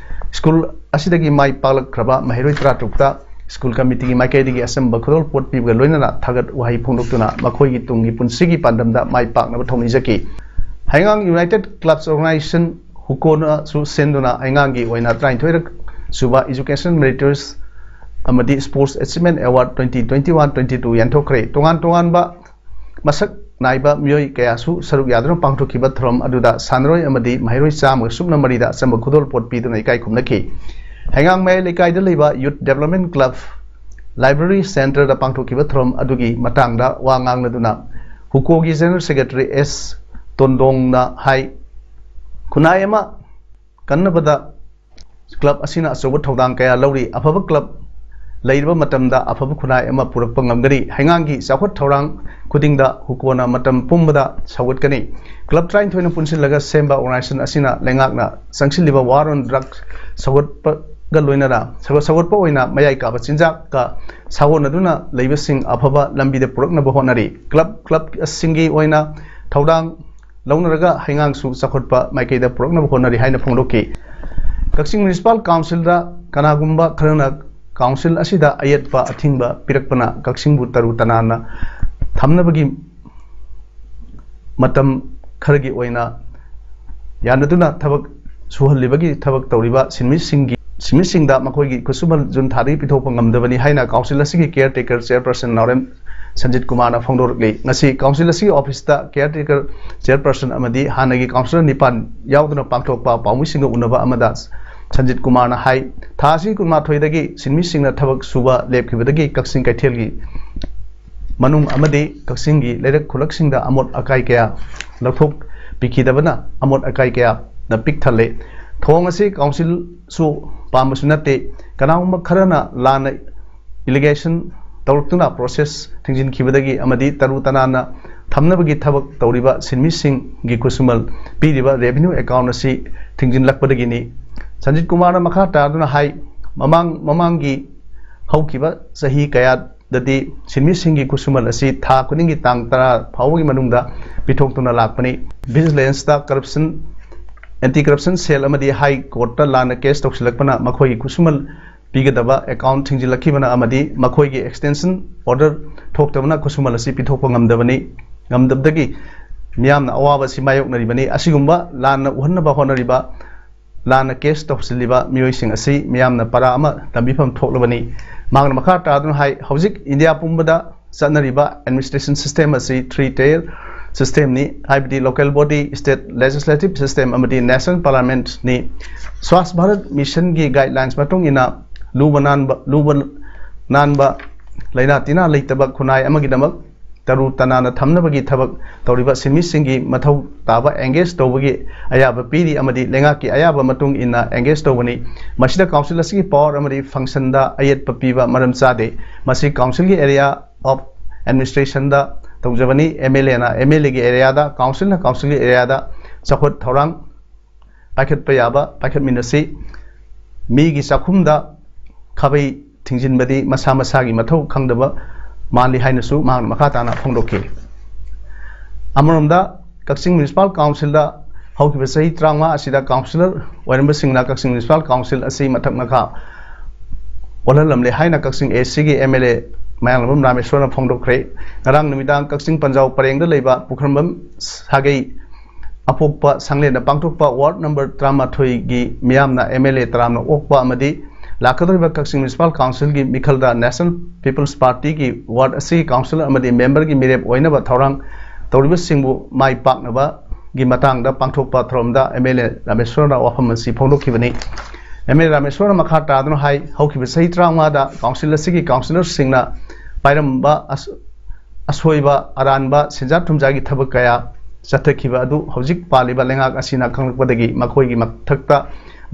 school ꯑꯁꯤꯗꯒꯤ ꯃꯥꯏ ꯄꯥꯛꯂꯛꯈ꯭ꯔꯕ ꯃꯍꯩꯔꯣꯏ ꯇꯔꯥꯇꯔꯨꯛꯇ school committee ꯒꯤ ꯃꯥꯏꯀꯩꯗꯒꯤ ꯑꯆꯝꯕ ꯈꯨꯗꯣꯜꯄꯣꯠ ꯄꯤꯕꯒ ꯂꯣꯏꯅꯅ ꯊꯥꯒꯠ ꯋꯥꯍꯩ ꯐꯣꯡꯗꯣꯛꯇꯨꯅ ꯃꯈꯣꯏꯒꯤ ꯇꯨꯡꯒꯤ ꯄꯨꯟꯁꯤꯒꯤ ꯄꯥꯟꯗꯝꯗ ꯃꯥꯏ ꯄꯥꯛꯅꯕ ꯊꯧꯅꯤꯖꯈꯤ꯫ ꯍꯩꯉꯥꯡ United Clubs Organisation ꯍꯨꯀꯣꯅꯁꯨ ꯁꯤꯟꯗꯨꯅ ꯍꯩꯉꯥꯡꯒꯤ ꯑꯣꯏꯅ ꯇꯔꯥꯅꯤꯊꯣꯏꯔꯛ ꯁꯨꯕ Education Meritorious ꯑꯃꯗꯤ Sports Achievement Award twenty twenty-one twenty-two ꯌꯦꯟꯊꯣꯛꯈ꯭ꯔꯦ꯫ ꯇꯣꯉꯥꯟ ꯇꯣꯉꯥꯟꯕ ꯃꯁꯛ ꯅꯥꯏꯕ ꯃꯤꯑꯣꯏ ꯀꯌꯥꯁꯨ ꯁꯔꯨꯛ ꯌꯥꯗꯨꯅ ꯄꯥꯡꯊꯣꯛꯈꯤꯕ ꯊꯧꯔꯝ ꯑꯗꯨꯗ ꯁꯥꯟꯅꯔꯣꯏ ꯑꯃꯗꯤ ꯃꯍꯩꯔꯣꯏ ꯆꯥꯝꯃꯒ ꯁꯨꯞꯅ ꯃꯔꯤꯗ ꯑꯆꯝꯕ ꯈꯨꯗꯣꯜꯄꯣꯠ ꯄꯤꯗꯨꯅ ꯏꯀꯥꯏ ꯈꯨꯝꯅꯈꯤ꯫ ꯍꯩꯉꯥꯡ ꯃꯌꯥꯏ ꯂꯩꯀꯥꯏꯗ ꯂꯩꯕ Youth Development Club Library Center ꯗ ꯄꯥꯡꯊꯣꯛꯈꯤꯕ ꯊꯧꯔꯝ ꯑꯗꯨꯒꯤ ꯃꯇꯥꯡꯗ ꯋꯥ ꯉꯥꯡꯂꯗꯨꯅ ꯍꯨꯀꯣꯒꯤ General Secretary S ꯇꯣꯟꯗꯣꯡꯅ ꯍꯥꯏ, ꯈꯨꯟꯅꯥꯏ ꯑꯃ ꯀꯟꯅꯕꯗ club ꯑꯁꯤꯅ ꯑꯆꯧꯕ ꯊꯧꯗꯥꯡ ꯀꯌꯥ ꯂꯧꯔꯤ꯫ ꯑꯐꯕ club ꯂꯩꯔꯕ ꯃꯇꯝꯗ ꯑꯐꯕ ꯈꯨꯟꯅꯥꯏ ꯑꯃ ꯄꯨꯔꯛꯄ ꯉꯝꯒꯅꯤ꯫ ꯍꯩꯉꯥꯡꯒꯤ ꯆꯥꯎꯈꯠ ꯊꯧꯔꯥꯡ ꯈꯨꯗꯤꯡꯗ ꯍꯨꯀꯣꯅ ꯃꯇꯝ ꯄꯨꯝꯕꯗ ꯁꯧꯒꯠꯀꯅꯤ꯫ Club ꯇꯔꯥꯅꯤꯊꯣꯏꯅ ꯄꯨꯟꯁꯤꯜꯂꯒ ꯁꯦꯝꯕ organisation ꯑꯁꯤꯅ ꯂꯩꯉꯥꯛꯅ ꯆꯪꯁꯤꯜꯂꯤꯕ war on drugs ꯁꯧꯒꯠꯄ ꯒ ꯂꯣꯏꯅꯅ ꯁꯧꯒꯠ-, ꯁꯧꯒꯠꯄ ꯑꯣꯏꯅ ꯃꯌꯥꯏ ꯀꯥꯕ ꯆꯤꯟꯖꯥꯛꯀ ꯁꯥꯒꯣꯟꯅꯗꯨꯅ ꯂꯩꯕꯁꯤꯡ ꯑꯐꯕ ꯂꯝꯕꯤꯗ ꯄꯨꯔꯛꯅꯕ ꯍꯣꯠꯅꯔꯤ꯫ ꯀ꯭ꯂꯕ, ꯀ꯭ꯂꯕꯁꯤꯡꯒꯤ ꯑꯣꯏꯅ ꯊꯧꯗꯥꯡ ꯂꯧꯅꯔꯒ ꯍꯩꯉꯥꯡꯁꯨ ꯆꯥꯎꯈꯠꯄ ꯃꯥꯏꯀꯩꯗ ꯄꯨꯔꯛꯅꯕ ꯍꯣꯠꯅꯔꯤ ꯍꯥꯏꯅ ꯐꯣꯡꯗꯣꯛꯈꯤ꯫ ꯀꯛꯆꯤꯡ ꯃ꯭ꯌꯨꯅꯤꯁꯤꯄꯥꯜ ꯀꯥꯎꯟꯁꯤꯜꯗ ꯀꯅꯥꯒꯨꯝꯕ ꯈꯔꯅ ꯀꯥꯎꯟꯁꯤꯜ ꯑꯁꯤꯗ ꯑꯌꯦꯠꯄ ꯑꯊꯤꯡꯕ ꯄꯤꯔꯛꯄꯅ ꯀꯛꯆꯤꯡꯕꯨ ꯇꯔꯨ ꯇꯅꯥꯟꯅ ꯊꯝꯅꯕꯒꯤ ꯃꯇꯝ ꯈꯔꯒꯤ ꯑꯣꯏꯅ ꯌꯥꯅꯗꯨꯅ ꯊꯕꯛ ꯁꯨꯍꯜꯂꯤꯕꯒꯤ ꯊꯕꯛ ꯇꯧꯔꯤꯕ ꯁꯤꯟꯃꯤꯁꯤꯡꯒꯤ, ꯁꯤꯟꯃꯤꯁꯤꯡꯗ ꯃꯈꯣꯏꯒꯤ ꯈꯨꯠꯁꯨꯃꯟ ꯖꯨꯟ ꯊꯥꯗꯒꯤ ꯄꯤꯊꯣꯛꯄ ꯉꯝꯗꯕꯅꯤ ꯍꯥꯏꯅ ꯀꯥꯎꯟꯁꯤꯜ ꯑꯁꯤꯒꯤ ꯀꯤꯌꯔ ꯇꯦꯀꯔ ꯆꯤꯌꯔꯄꯔꯁꯟ ꯅꯥꯎꯔꯦꯝ ꯁꯟꯖꯤꯠ ꯀꯨꯃꯥꯔꯅ ꯐꯣꯡꯗꯣꯔꯛꯂꯤ꯫ ꯉꯁꯤ ꯀꯥꯎꯟꯁꯤꯜ ꯑꯁꯤꯒꯤ ꯑꯣꯐꯤꯁꯇ ꯀꯤꯌꯔ ꯇꯦꯀꯔ ꯆꯤꯌꯔꯄꯔꯁꯟ ꯑꯃꯗꯤ ꯍꯥꯟꯅꯒꯤ ꯀꯥꯎꯟꯁꯤꯂꯔ ꯅꯤꯄꯥꯟ ꯌꯥꯎꯗꯨꯅ ꯄꯥꯡꯊꯣꯛꯄ ꯄꯥꯎꯃꯤꯁꯤꯡꯒ ꯎꯅꯕ ꯑꯃꯗ ꯁꯟꯖꯤꯠ ꯀꯨꯃꯥꯔꯅ ꯍꯥꯏ, ꯊꯥ ꯑꯁꯤꯒꯤ ꯀꯨꯟꯃꯥꯊꯣꯏꯗꯒꯤ ꯁꯤꯟꯃꯤꯁꯤꯡꯅ ꯊꯕꯛ ꯁꯨꯕ ꯂꯦꯞꯈꯤꯕꯗꯒꯤ ꯀꯛꯆꯤꯡ ꯀꯩꯊꯦꯜꯒꯤ ꯃꯅꯨꯡ ꯑꯃꯗꯤ ꯀꯛꯆꯤꯡꯒꯤ ꯂꯩꯔꯛ ꯈꯨꯂꯛꯁꯤꯡꯗ ꯑꯃꯣꯠ ꯑꯀꯥꯏ ꯀꯌꯥ ꯂꯧꯊꯣꯛꯄꯤꯈꯤꯗꯕꯅ ꯑꯃꯣꯠ ꯑꯀꯥꯏ ꯀꯌꯥꯅ ꯄꯤꯛ ꯊꯜꯂꯦ꯫ ꯊꯧꯑꯣꯡ ꯑꯁꯤ ꯀꯥꯎꯟꯁꯤꯜꯁꯨ ꯄꯥꯝꯕꯁꯨ ꯅꯠꯇꯦ꯫ ꯀꯅꯥꯒꯨꯝꯕ ꯈꯔꯅ ꯂꯥꯟꯅ ꯏꯂꯤꯒꯦꯁꯟ ꯇꯧꯔꯛꯇꯨꯅ ꯄ꯭ꯔꯣꯁꯦꯁ ꯊꯤꯡꯖꯤꯟꯈꯤꯕꯗꯒꯤ ꯑꯃꯗꯤ ꯇꯔꯨ ꯇꯅꯥꯟꯅ ꯊꯝꯅꯕꯒꯤ ꯊꯕꯛ ꯇꯧꯔꯤꯕ ꯁꯤꯟꯃꯤꯁꯤꯡꯒꯤ ꯈꯨꯠꯁꯨꯃꯜ ꯄꯤꯔꯤꯕ ꯔꯦꯚꯤꯅ꯭ꯌꯨ ꯑꯦꯀꯥꯎꯟ ꯑꯁꯤ ꯊꯤꯡꯖꯤꯜꯂꯛꯄꯗꯒꯤꯅꯤ꯫ ꯁꯟꯖꯤꯠ ꯀꯨꯃꯥꯔꯅ ꯃꯈꯥ ꯇꯥꯗꯨꯅ ꯍꯥꯏ, ꯃꯃꯥꯡ, ꯃꯃꯥꯡꯒꯤ ꯍꯧꯈꯤꯕ ꯆꯍꯤ ꯀꯌꯥꯗꯗꯤ ꯁꯤꯟꯃꯤꯁꯤꯡꯒꯤ ꯈꯨꯠꯁꯨꯃꯜ ꯑꯁꯤ ꯊꯥ ꯈꯨꯗꯤꯡꯒꯤ ꯇꯥꯡ ꯇꯔꯥ ꯐꯥꯎꯕꯒꯤ ꯃꯅꯨꯡꯗ ꯄꯤꯊꯣꯛꯇꯨꯅ ꯂꯥꯛꯄꯅꯤ꯫ ꯚꯤꯖꯤꯂꯦꯟꯁꯇ ꯀꯔꯞꯁꯟ, ꯑꯦꯟꯇꯤ ꯀꯔꯞꯁꯟ ꯁꯦꯜ ꯑꯃꯗꯤ ꯍꯥꯏ ꯀꯣꯔꯠꯇ ꯂꯥꯟꯅ ꯀꯦꯁ ꯇꯧꯁꯤꯜꯂꯛꯄꯅ ꯃꯈꯣꯏꯒꯤ ꯈꯨꯠꯁꯨꯃꯜ ꯄꯤꯒꯗꯕ ꯑꯦꯀꯥꯎꯟ ꯊꯤꯡꯖꯤꯜꯂꯛꯈꯤꯕꯅ ꯑꯃꯗꯤ ꯃꯈꯣꯏꯒꯤ ꯑꯦꯛꯁꯇꯦꯟꯁꯟ ꯑꯣꯔꯗꯔ ꯊꯣꯛꯇꯕꯅ ꯈꯨꯠꯁꯨꯃꯜ ꯑꯁꯤ ꯄꯤꯊꯣꯛꯄ ꯉꯝꯗꯕꯅꯤ, ꯉꯝꯗꯕꯗꯒꯤ ꯃꯤꯌꯥꯝꯅ ꯑꯋꯥꯕ ꯑꯁꯤ ꯃꯥꯌꯣꯛꯅꯔꯤꯕꯅꯤ꯫ ꯑꯁꯤꯒꯨꯝꯕ ꯂꯥꯟꯅ ꯎꯍꯟꯅꯕ ꯍꯣꯠꯅꯔꯤꯕ, ꯂꯥꯟꯅ ꯀꯦꯁ ꯇꯧꯁꯤꯜꯂꯤꯕ ꯃꯤꯑꯣꯏꯁꯤꯡ ꯑꯁꯤ ꯃꯤꯌꯥꯝꯅ ꯄꯔꯥ ꯑꯃ ꯇꯝꯕꯤꯐꯝ ꯊꯣꯛꯂꯕꯅꯤ꯫ ꯃꯍꯥꯛꯅ ꯃꯈꯥ ꯇꯥꯗꯨꯅ ꯍꯥꯏ, ꯍꯧꯖꯤꯛ ꯏꯟꯗꯤꯌꯥ ꯄꯨꯝꯕꯗ ꯆꯠꯅꯔꯤꯕ ꯑꯦꯗꯃꯤꯅꯤꯁꯇ꯭ꯔꯦꯁꯟ ꯁꯤꯁꯇꯦꯝ ꯑꯁꯤ ꯊ꯭ꯔꯤ ꯇꯌꯔ ꯁꯤꯁꯇꯦꯝꯅꯤ, ꯍꯥꯏꯕꯗꯤ local body, state legislative system ꯑꯃꯗꯤ ꯅꯦꯁꯅꯦꯜ ꯄꯥꯔꯂꯥꯃꯦꯟꯠꯅꯤ꯫ ꯁ꯭ꯋꯥꯁ ꯚꯥꯔꯠ ꯃꯤꯁꯟꯒꯤ ꯒꯥꯏꯗꯂꯥꯏꯟꯁ ꯃꯇꯨꯡ ꯏꯟꯅ ꯂꯨꯕ ꯅꯥꯟꯕ, ꯂꯨꯕ ꯅꯥꯟꯕ, ꯂꯥꯏꯅꯥ ꯇꯤꯟꯅꯥ ꯂꯩꯇꯕ ꯈꯨꯟꯅꯥꯏ ꯑꯃꯒꯤꯗꯃꯛ ꯇꯔꯨ ꯇꯅꯥꯟꯅ ꯊꯝꯅꯕꯒꯤ ꯊꯕꯛ ꯇꯧꯔꯤꯕ ꯁꯤꯟꯃꯤꯁꯤꯡꯒꯤ ꯃꯊꯧ ꯇꯥꯕ ꯑꯦꯡꯒꯦꯖ ꯇꯧꯕꯒꯤ ꯑꯌꯥꯕ ꯄꯤꯔꯤ ꯑꯃꯗꯤ ꯂꯩꯉꯥꯛꯀꯤ ꯑꯌꯥꯕ ꯃꯇꯨꯡ ꯏꯟꯅ ꯑꯦꯡꯒꯦꯖ ꯇꯧꯕꯅꯤ꯫ ꯃꯁꯤꯗ ꯀꯥꯎꯟꯁꯤꯜ ꯑꯁꯤꯒꯤ ꯄꯥꯋꯔ ꯑꯃꯗꯤ ꯐꯪꯁꯟꯗ ꯑꯌꯦꯠꯄ ꯄꯤꯕ ꯃꯔꯝ ꯆꯥꯗꯦ꯫ ꯃꯁꯤ ꯀꯥꯎꯟꯁꯤꯜꯒꯤ ꯑꯦꯔꯤꯌꯥ ꯑꯣꯐ ꯑꯦꯗꯃꯤꯅꯤꯁꯇ꯭ꯔꯦꯁꯟꯗ ꯇꯧꯖꯕꯅꯤ꯫ ꯑꯦꯝ ꯑꯦꯜ ꯑꯦꯅ ꯑꯦꯝ ꯑꯦꯜ ꯑꯦꯒꯤ ꯑꯦꯔꯤꯌꯥꯗ, ꯀꯥꯎꯟꯁꯤꯜꯅ ꯀꯥꯎꯟꯁꯤꯜꯒꯤ ꯑꯦꯔꯤꯌꯥꯗ ꯆꯥꯎꯈꯠ ꯊꯧꯔꯥꯡ ꯄꯥꯏꯈꯠꯄ ꯌꯥꯕ ꯄꯥꯏꯈꯠꯃꯤꯟꯅꯁꯤ꯫ ꯃꯤꯒꯤ ꯆꯥꯛꯈꯨꯝꯗ ꯈꯥꯕꯩ ꯊꯤꯡꯖꯤꯟꯕꯗꯤ ꯃꯁꯥ ꯃꯁꯥꯒꯤ ꯃꯊꯧ ꯈꯪꯗꯕ ꯃꯥꯜꯂꯤ ꯍꯥꯏꯅꯁꯨ ꯃꯍꯥꯛꯅ ꯃꯈꯥ ꯇꯥꯅ ꯐꯣꯡꯗꯣꯛꯈꯤ꯫ ꯑꯃꯔꯣꯝꯗ, ꯀꯛꯆꯤꯡ ꯃ꯭ꯌꯨꯅꯤꯁꯤꯄꯥꯜ ꯀꯥꯎꯟꯁꯤꯜꯗ ꯍꯧꯈꯤꯕ ꯆꯍꯤ ꯇꯔꯥꯃꯉꯥ ꯑꯁꯤꯗ ꯀꯥꯎꯟꯁꯤꯂꯔ ꯑꯣꯏꯔꯝꯕꯁꯤꯡꯅ ꯀꯛꯆꯤꯡ ꯃ꯭ꯌꯨꯅꯤꯁꯤꯄꯥꯜ ꯀꯥꯎꯟꯁꯤꯜ ꯑꯁꯤ ꯃꯊꯛ ꯃꯈꯥ ꯑꯣꯜꯍꯜꯂꯝꯂꯦ ꯍꯥꯏꯅ ꯀꯛꯆꯤꯡ ꯑꯦꯁꯤꯒꯤ ꯑꯦꯝ ꯑꯦꯜ ꯑꯦ ꯃꯌꯥꯡꯂꯝꯕꯝ ꯔꯥꯃꯦꯁꯣꯔꯅ ꯐꯣꯡꯗꯣꯛꯈ꯭ꯔꯦ꯫ ꯉꯔꯥꯡ ꯅꯨꯃꯤꯗꯥꯡ ꯀꯛꯆꯤꯡ ꯄꯟꯖꯥꯎ ꯄꯔꯦꯡꯗ ꯂꯩꯕ ꯄꯨꯈ꯭ꯔꯝꯕꯝ ꯁꯥꯒꯩ ꯑꯄꯣꯛꯄ ꯁꯪꯂꯦꯟꯗ ꯄꯥꯡꯊꯣꯛꯄ ꯋꯥꯔꯗ ꯅꯝꯕꯔ ꯇꯔꯥꯃꯥꯊꯣꯏꯒꯤ ꯃꯤꯌꯥꯝꯅ ꯑꯦꯝ ꯑꯦꯜ ꯑꯦ ꯇꯔꯥꯝꯅ ꯑꯣꯛꯄ ꯑꯃꯗꯤ ꯂꯥꯛꯀꯗꯧꯔꯤꯕ ꯀꯛꯆꯤꯡ ꯃ꯭ꯌꯨꯅꯤꯁꯤꯄꯥꯜ ꯀꯥꯎꯟꯁꯤꯜꯒꯤ ꯃꯤꯈꯜꯗ ꯅꯦꯁꯅꯦꯜ ꯄꯤꯄꯜꯁ ꯄꯥꯔꯇꯤꯒꯤ ꯋꯥꯔꯗ ꯑꯁꯤꯒꯤ ꯀꯥꯎꯟꯁꯤꯂꯔ ꯑꯃꯗꯤ ꯃꯦꯝꯕꯔꯒꯤ ꯃꯤꯔꯦꯞ ꯑꯣꯏꯅꯕ ꯊꯧꯔꯥꯡ ꯇꯧꯔꯤꯕꯁꯤꯡꯕꯨ ꯃꯥꯏ ꯄꯥꯛꯅꯕꯒꯤ ꯃꯇꯥꯡꯗ ꯄꯥꯡꯊꯣꯛꯄ ꯊꯧꯔꯝꯗ ꯑꯦꯝ ꯑꯦꯜ ꯑꯦ ꯔꯥꯃꯦꯁꯣꯔꯅ ꯋꯥꯐꯝ ꯑꯁꯤ ꯐꯣꯡꯗꯣꯛꯈꯤꯕꯅꯤ꯫ ꯑꯦꯝ ꯑꯦꯜ ꯑꯦ ꯔꯥꯃꯦꯁꯣꯔꯅ ꯃꯈꯥ ꯇꯥꯗꯨꯅ ꯍꯥꯏ, ꯍꯧꯈꯤꯕ ꯆꯍꯤ ꯇꯔꯥꯃꯉꯥꯗ ꯀꯥꯎꯟꯁꯤꯜ ꯑꯁꯤꯒꯤ ꯀꯥꯎꯟꯁꯤꯂꯔꯁꯤꯡꯅ ꯄꯥꯏꯔꯝꯕ ꯑꯁ-, ꯑꯁꯣꯏꯕ ꯑꯔꯥꯟꯕ ꯁꯦꯟꯖꯥ ꯊꯨꯝꯖꯥꯒꯤ ꯊꯕꯛ ꯀꯌꯥ ꯆꯠꯊꯈꯤꯕ ꯑꯗꯨ ꯍꯧꯖꯤꯛ ꯄꯥꯜꯂꯤꯕ ꯂꯩꯉꯥꯛ ꯑꯁꯤꯅ ꯈꯪꯂꯛꯄꯗꯒꯤ ꯃꯈꯣꯏꯒꯤ ꯃꯊꯛꯇ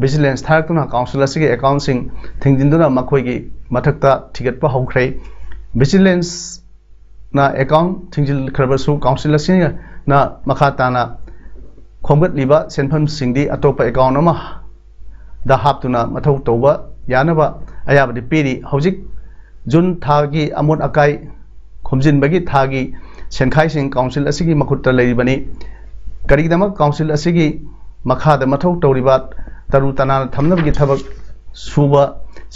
ꯚꯤꯖꯤꯂꯦꯟꯁ ꯊꯥꯔꯛꯇꯨꯅ ꯀꯥꯎꯟꯁꯤꯜ ꯑꯁꯤꯒꯤ ꯑꯦꯀꯥꯎꯟꯁꯤꯡ ꯊꯤꯡꯖꯤꯟꯗꯨꯅ ꯃꯈꯣꯏꯒꯤ ꯃꯊꯛꯇ ꯊꯤꯒꯠꯄ ꯍꯧꯈ꯭ꯔꯦ꯫ ꯚꯤꯖꯤꯂꯦꯟꯁꯅ ꯑꯦꯀꯥꯎꯟ ꯊꯤꯡꯖꯤꯜꯈ꯭ꯔꯕꯁꯨ ꯀꯥꯎꯟꯁꯤꯜ ꯑꯁꯤꯅ ꯃꯈꯥ ꯇꯥꯅ ꯈꯣꯝꯒꯠꯂꯤꯕ ꯁꯦꯟꯐꯝꯁꯤꯡꯗꯤ ꯑꯇꯣꯞꯄ ꯑꯦꯀꯥꯎꯟ ꯑꯃꯗ ꯍꯥꯞꯇꯨꯅ ꯃꯊꯧ ꯇꯧꯕ ꯌꯥꯅꯕ ꯑꯌꯥꯕꯗꯤ ꯄꯤꯔꯤ꯫ ꯍꯧꯖꯤꯛ ꯖꯨꯟ ꯊꯥꯒꯤ ꯑꯃꯣꯠ ꯑꯀꯥꯏ ꯈꯣꯝꯖꯤꯟꯕꯒꯤ ꯊꯥꯒꯤ ꯁꯦꯟꯈꯥꯏꯁꯤꯡ ꯀꯥꯎꯟꯁꯤꯜ ꯑꯁꯤꯒꯤ ꯃꯈꯨꯠꯇ ꯂꯩꯔꯤꯕꯅꯤ꯫ ꯀꯔꯤꯒꯤꯗꯃꯛ ꯀꯥꯎꯟꯁꯤꯜ ꯑꯁꯤꯒꯤ ꯃꯈꯥꯗ ꯃꯊꯧ ꯇꯧꯔꯤꯕ ꯇꯔꯨ ꯇꯅꯥꯟꯅ ꯊꯝꯅꯕꯒꯤ ꯊꯕꯛ ꯁꯨꯕ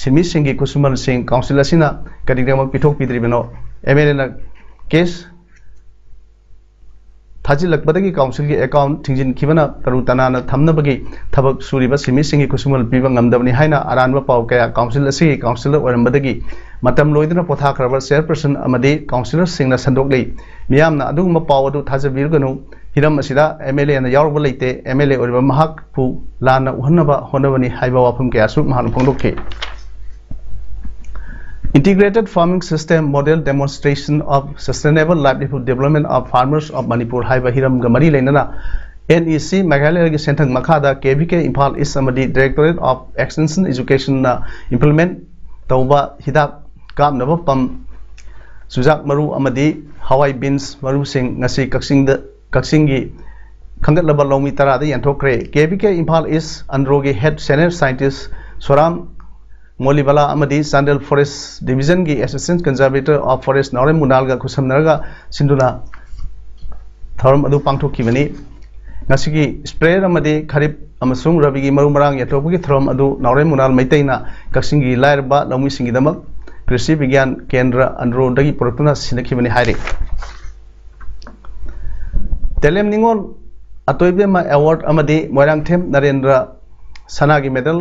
ꯁꯤꯟꯃꯤꯁꯤꯡꯒꯤ ꯈꯨꯠꯁꯨꯃꯟꯁꯤꯡ ꯀꯥꯎꯟꯁꯤꯜ ꯑꯁꯤꯅ ꯀꯔꯤꯒꯤꯗꯃꯛ ꯄꯤꯊꯣꯛꯄꯤꯗ꯭ꯔꯤꯕꯅꯣ? ꯑꯦꯝ ꯑꯦꯜ ꯑꯦꯅ ꯀꯦꯁ ꯊꯥꯖꯤꯜꯂꯛꯄꯗꯒꯤ ꯀꯥꯎꯟꯁꯤꯜꯒꯤ ꯑꯦꯀꯥꯎꯟ ꯊꯤꯡꯖꯤꯟꯈꯤꯕꯅ ꯇꯔꯨ ꯇꯅꯥꯟꯅ ꯊꯝꯅꯕꯒꯤ ꯊꯕꯛ ꯁꯨꯔꯤꯕ ꯁꯤꯟꯃꯤꯁꯤꯡꯒꯤ ꯈꯨꯠꯁꯨꯃꯟ ꯄꯤꯕ ꯉꯝꯗꯕꯅꯤ ꯍꯥꯏꯅ ꯑꯔꯥꯟꯕ ꯄꯥꯎ ꯀꯌꯥ ꯀꯥꯎꯟꯁꯤꯜ ꯑꯁꯤꯒꯤ ꯀꯥꯎꯟꯁꯤꯂꯔ ꯑꯣꯏꯔꯝꯕꯗꯒꯤ ꯃꯇꯝ ꯂꯣꯏꯗꯨꯅ ꯄꯣꯊꯥꯈ꯭ꯔꯕ ꯆꯦꯌꯔꯄꯔꯁꯟ ꯑꯃꯗꯤ ꯀꯥꯎꯟꯁꯤꯂꯔꯁꯤꯡꯅ ꯁꯟꯗꯣꯛꯂꯤ꯫ ꯃꯤꯌꯥꯝꯅ ꯑꯗꯨꯒꯨꯝꯕ ꯄꯥꯎ ꯑꯗꯨ ꯊꯥꯖꯕꯤꯔꯒꯅꯨ꯫ ꯍꯤꯔꯝ ꯑꯁꯤꯗ ꯑꯦꯝ ꯑꯦꯜ ꯑꯦꯅ ꯌꯥꯎꯔꯨꯕ ꯂꯩꯇꯦ꯫ ꯑꯦꯝ ꯑꯦꯜ ꯑꯦ ꯑꯣꯏꯔꯤꯕ ꯃꯍꯥꯛꯄꯨ ꯂꯥꯟꯅ ꯎꯍꯟꯅꯕ ꯍꯣꯠꯅꯕꯅꯤ ꯍꯥꯏꯕ ꯋꯥꯐꯝ ꯀꯌꯥꯁꯨ ꯃꯍꯥꯛꯅ ꯐꯣꯡꯗꯣꯛꯈꯤ꯫ Integrated Farming System Model Demonstration of Sustainable Livelihood Development of Farmers of Manipur ꯍꯥꯏꯕ ꯍꯤꯔꯝꯒ ꯃꯔꯤ ꯂꯩꯅꯅ ꯑꯦꯟ ꯏ ꯁꯤ ꯃꯦꯘꯥꯂꯌꯒꯤ ꯁꯦꯟꯊꯪ ꯃꯈꯥꯗ ꯀꯦ ꯚꯤ ꯀꯦ ꯏꯝꯐꯥꯜ ꯏꯁ ꯑꯃꯗꯤ Directorate of Extension Educationꯅ implement ꯇꯧꯕ ꯍꯤꯗꯥꯛ ꯀꯥꯞꯅꯕ ꯄꯝ ꯆꯨꯖꯥꯛ ꯃꯔꯨ ꯑꯃꯗꯤ ꯍꯋꯥꯏ ꯕꯤꯟꯁ ꯃꯔꯨꯁꯤꯡ ꯉꯁꯤ ꯀꯛꯆꯤꯡꯗ, ꯀꯛꯆꯤꯡꯒꯤ ꯈꯟꯒꯠꯂꯕ ꯂꯧꯃꯤ ꯇꯔꯥꯗ ꯌꯦꯟꯊꯣꯛꯈ꯭ꯔꯦ꯫ K V K Imphal east ꯑꯟꯗ꯭ꯔꯣꯒꯤ head senior scientist Soram Molibala ꯑꯃꯗꯤ ꯆꯥꯟꯗꯦꯜ ꯐꯣꯔꯦꯁ ꯗꯤꯕꯤꯖꯟꯒꯤ assistant conservator of forest Naorem ꯃꯨꯅꯥꯜꯒ ꯈꯨꯠꯁꯝꯅꯔꯒ ꯁꯤꯟꯗꯨꯅ ꯊꯧꯔꯝ ꯑꯗꯨ ꯄꯥꯡꯊꯣꯛꯈꯤꯕꯅꯤ꯫ ꯉꯁꯤꯒꯤ ꯁ꯭ꯄ꯭ꯔꯦꯌꯔ ꯑꯃꯗꯤ ꯈꯔꯤꯞ ꯑꯃꯁꯨꯡ ꯔꯕꯤꯒꯤ ꯃꯔꯨ ꯃꯔꯥꯡ ꯌꯦꯟꯊꯣꯛꯄꯒꯤ ꯊꯧꯔꯝ ꯑꯗꯨ ꯅꯥꯎꯔꯦꯝ ꯃꯨꯅꯥꯜ ꯃꯩꯇꯩꯅ ꯀꯛꯆꯤꯡꯒꯤ ꯂꯥꯏꯔꯕ ꯂꯧꯃꯤꯁꯤꯡꯒꯤꯗꯃꯛ ꯀ꯭ꯔꯤꯁꯤ ꯕꯤꯒ꯭ꯌꯥꯟ ꯀꯦꯟꯗ꯭ꯔ ꯑꯟꯗ꯭ꯔꯣꯗꯒꯤ ꯄꯨꯔꯛꯇꯨꯅ ꯁꯤꯟꯅꯈꯤꯕꯅꯤ ꯍꯥꯏꯔꯤ꯫ ꯇꯦꯂꯦꯝ ꯅꯤꯉꯣꯜ ꯑꯇꯣꯏꯕꯦꯝꯃ ꯑꯦꯋꯥꯔꯗ ꯑꯃꯗꯤ ꯃꯣꯏꯔꯥꯡꯊꯦꯝ ꯅꯔꯦꯟꯗ꯭ꯔ ꯁꯅꯥꯒꯤ ꯃꯦꯗꯜ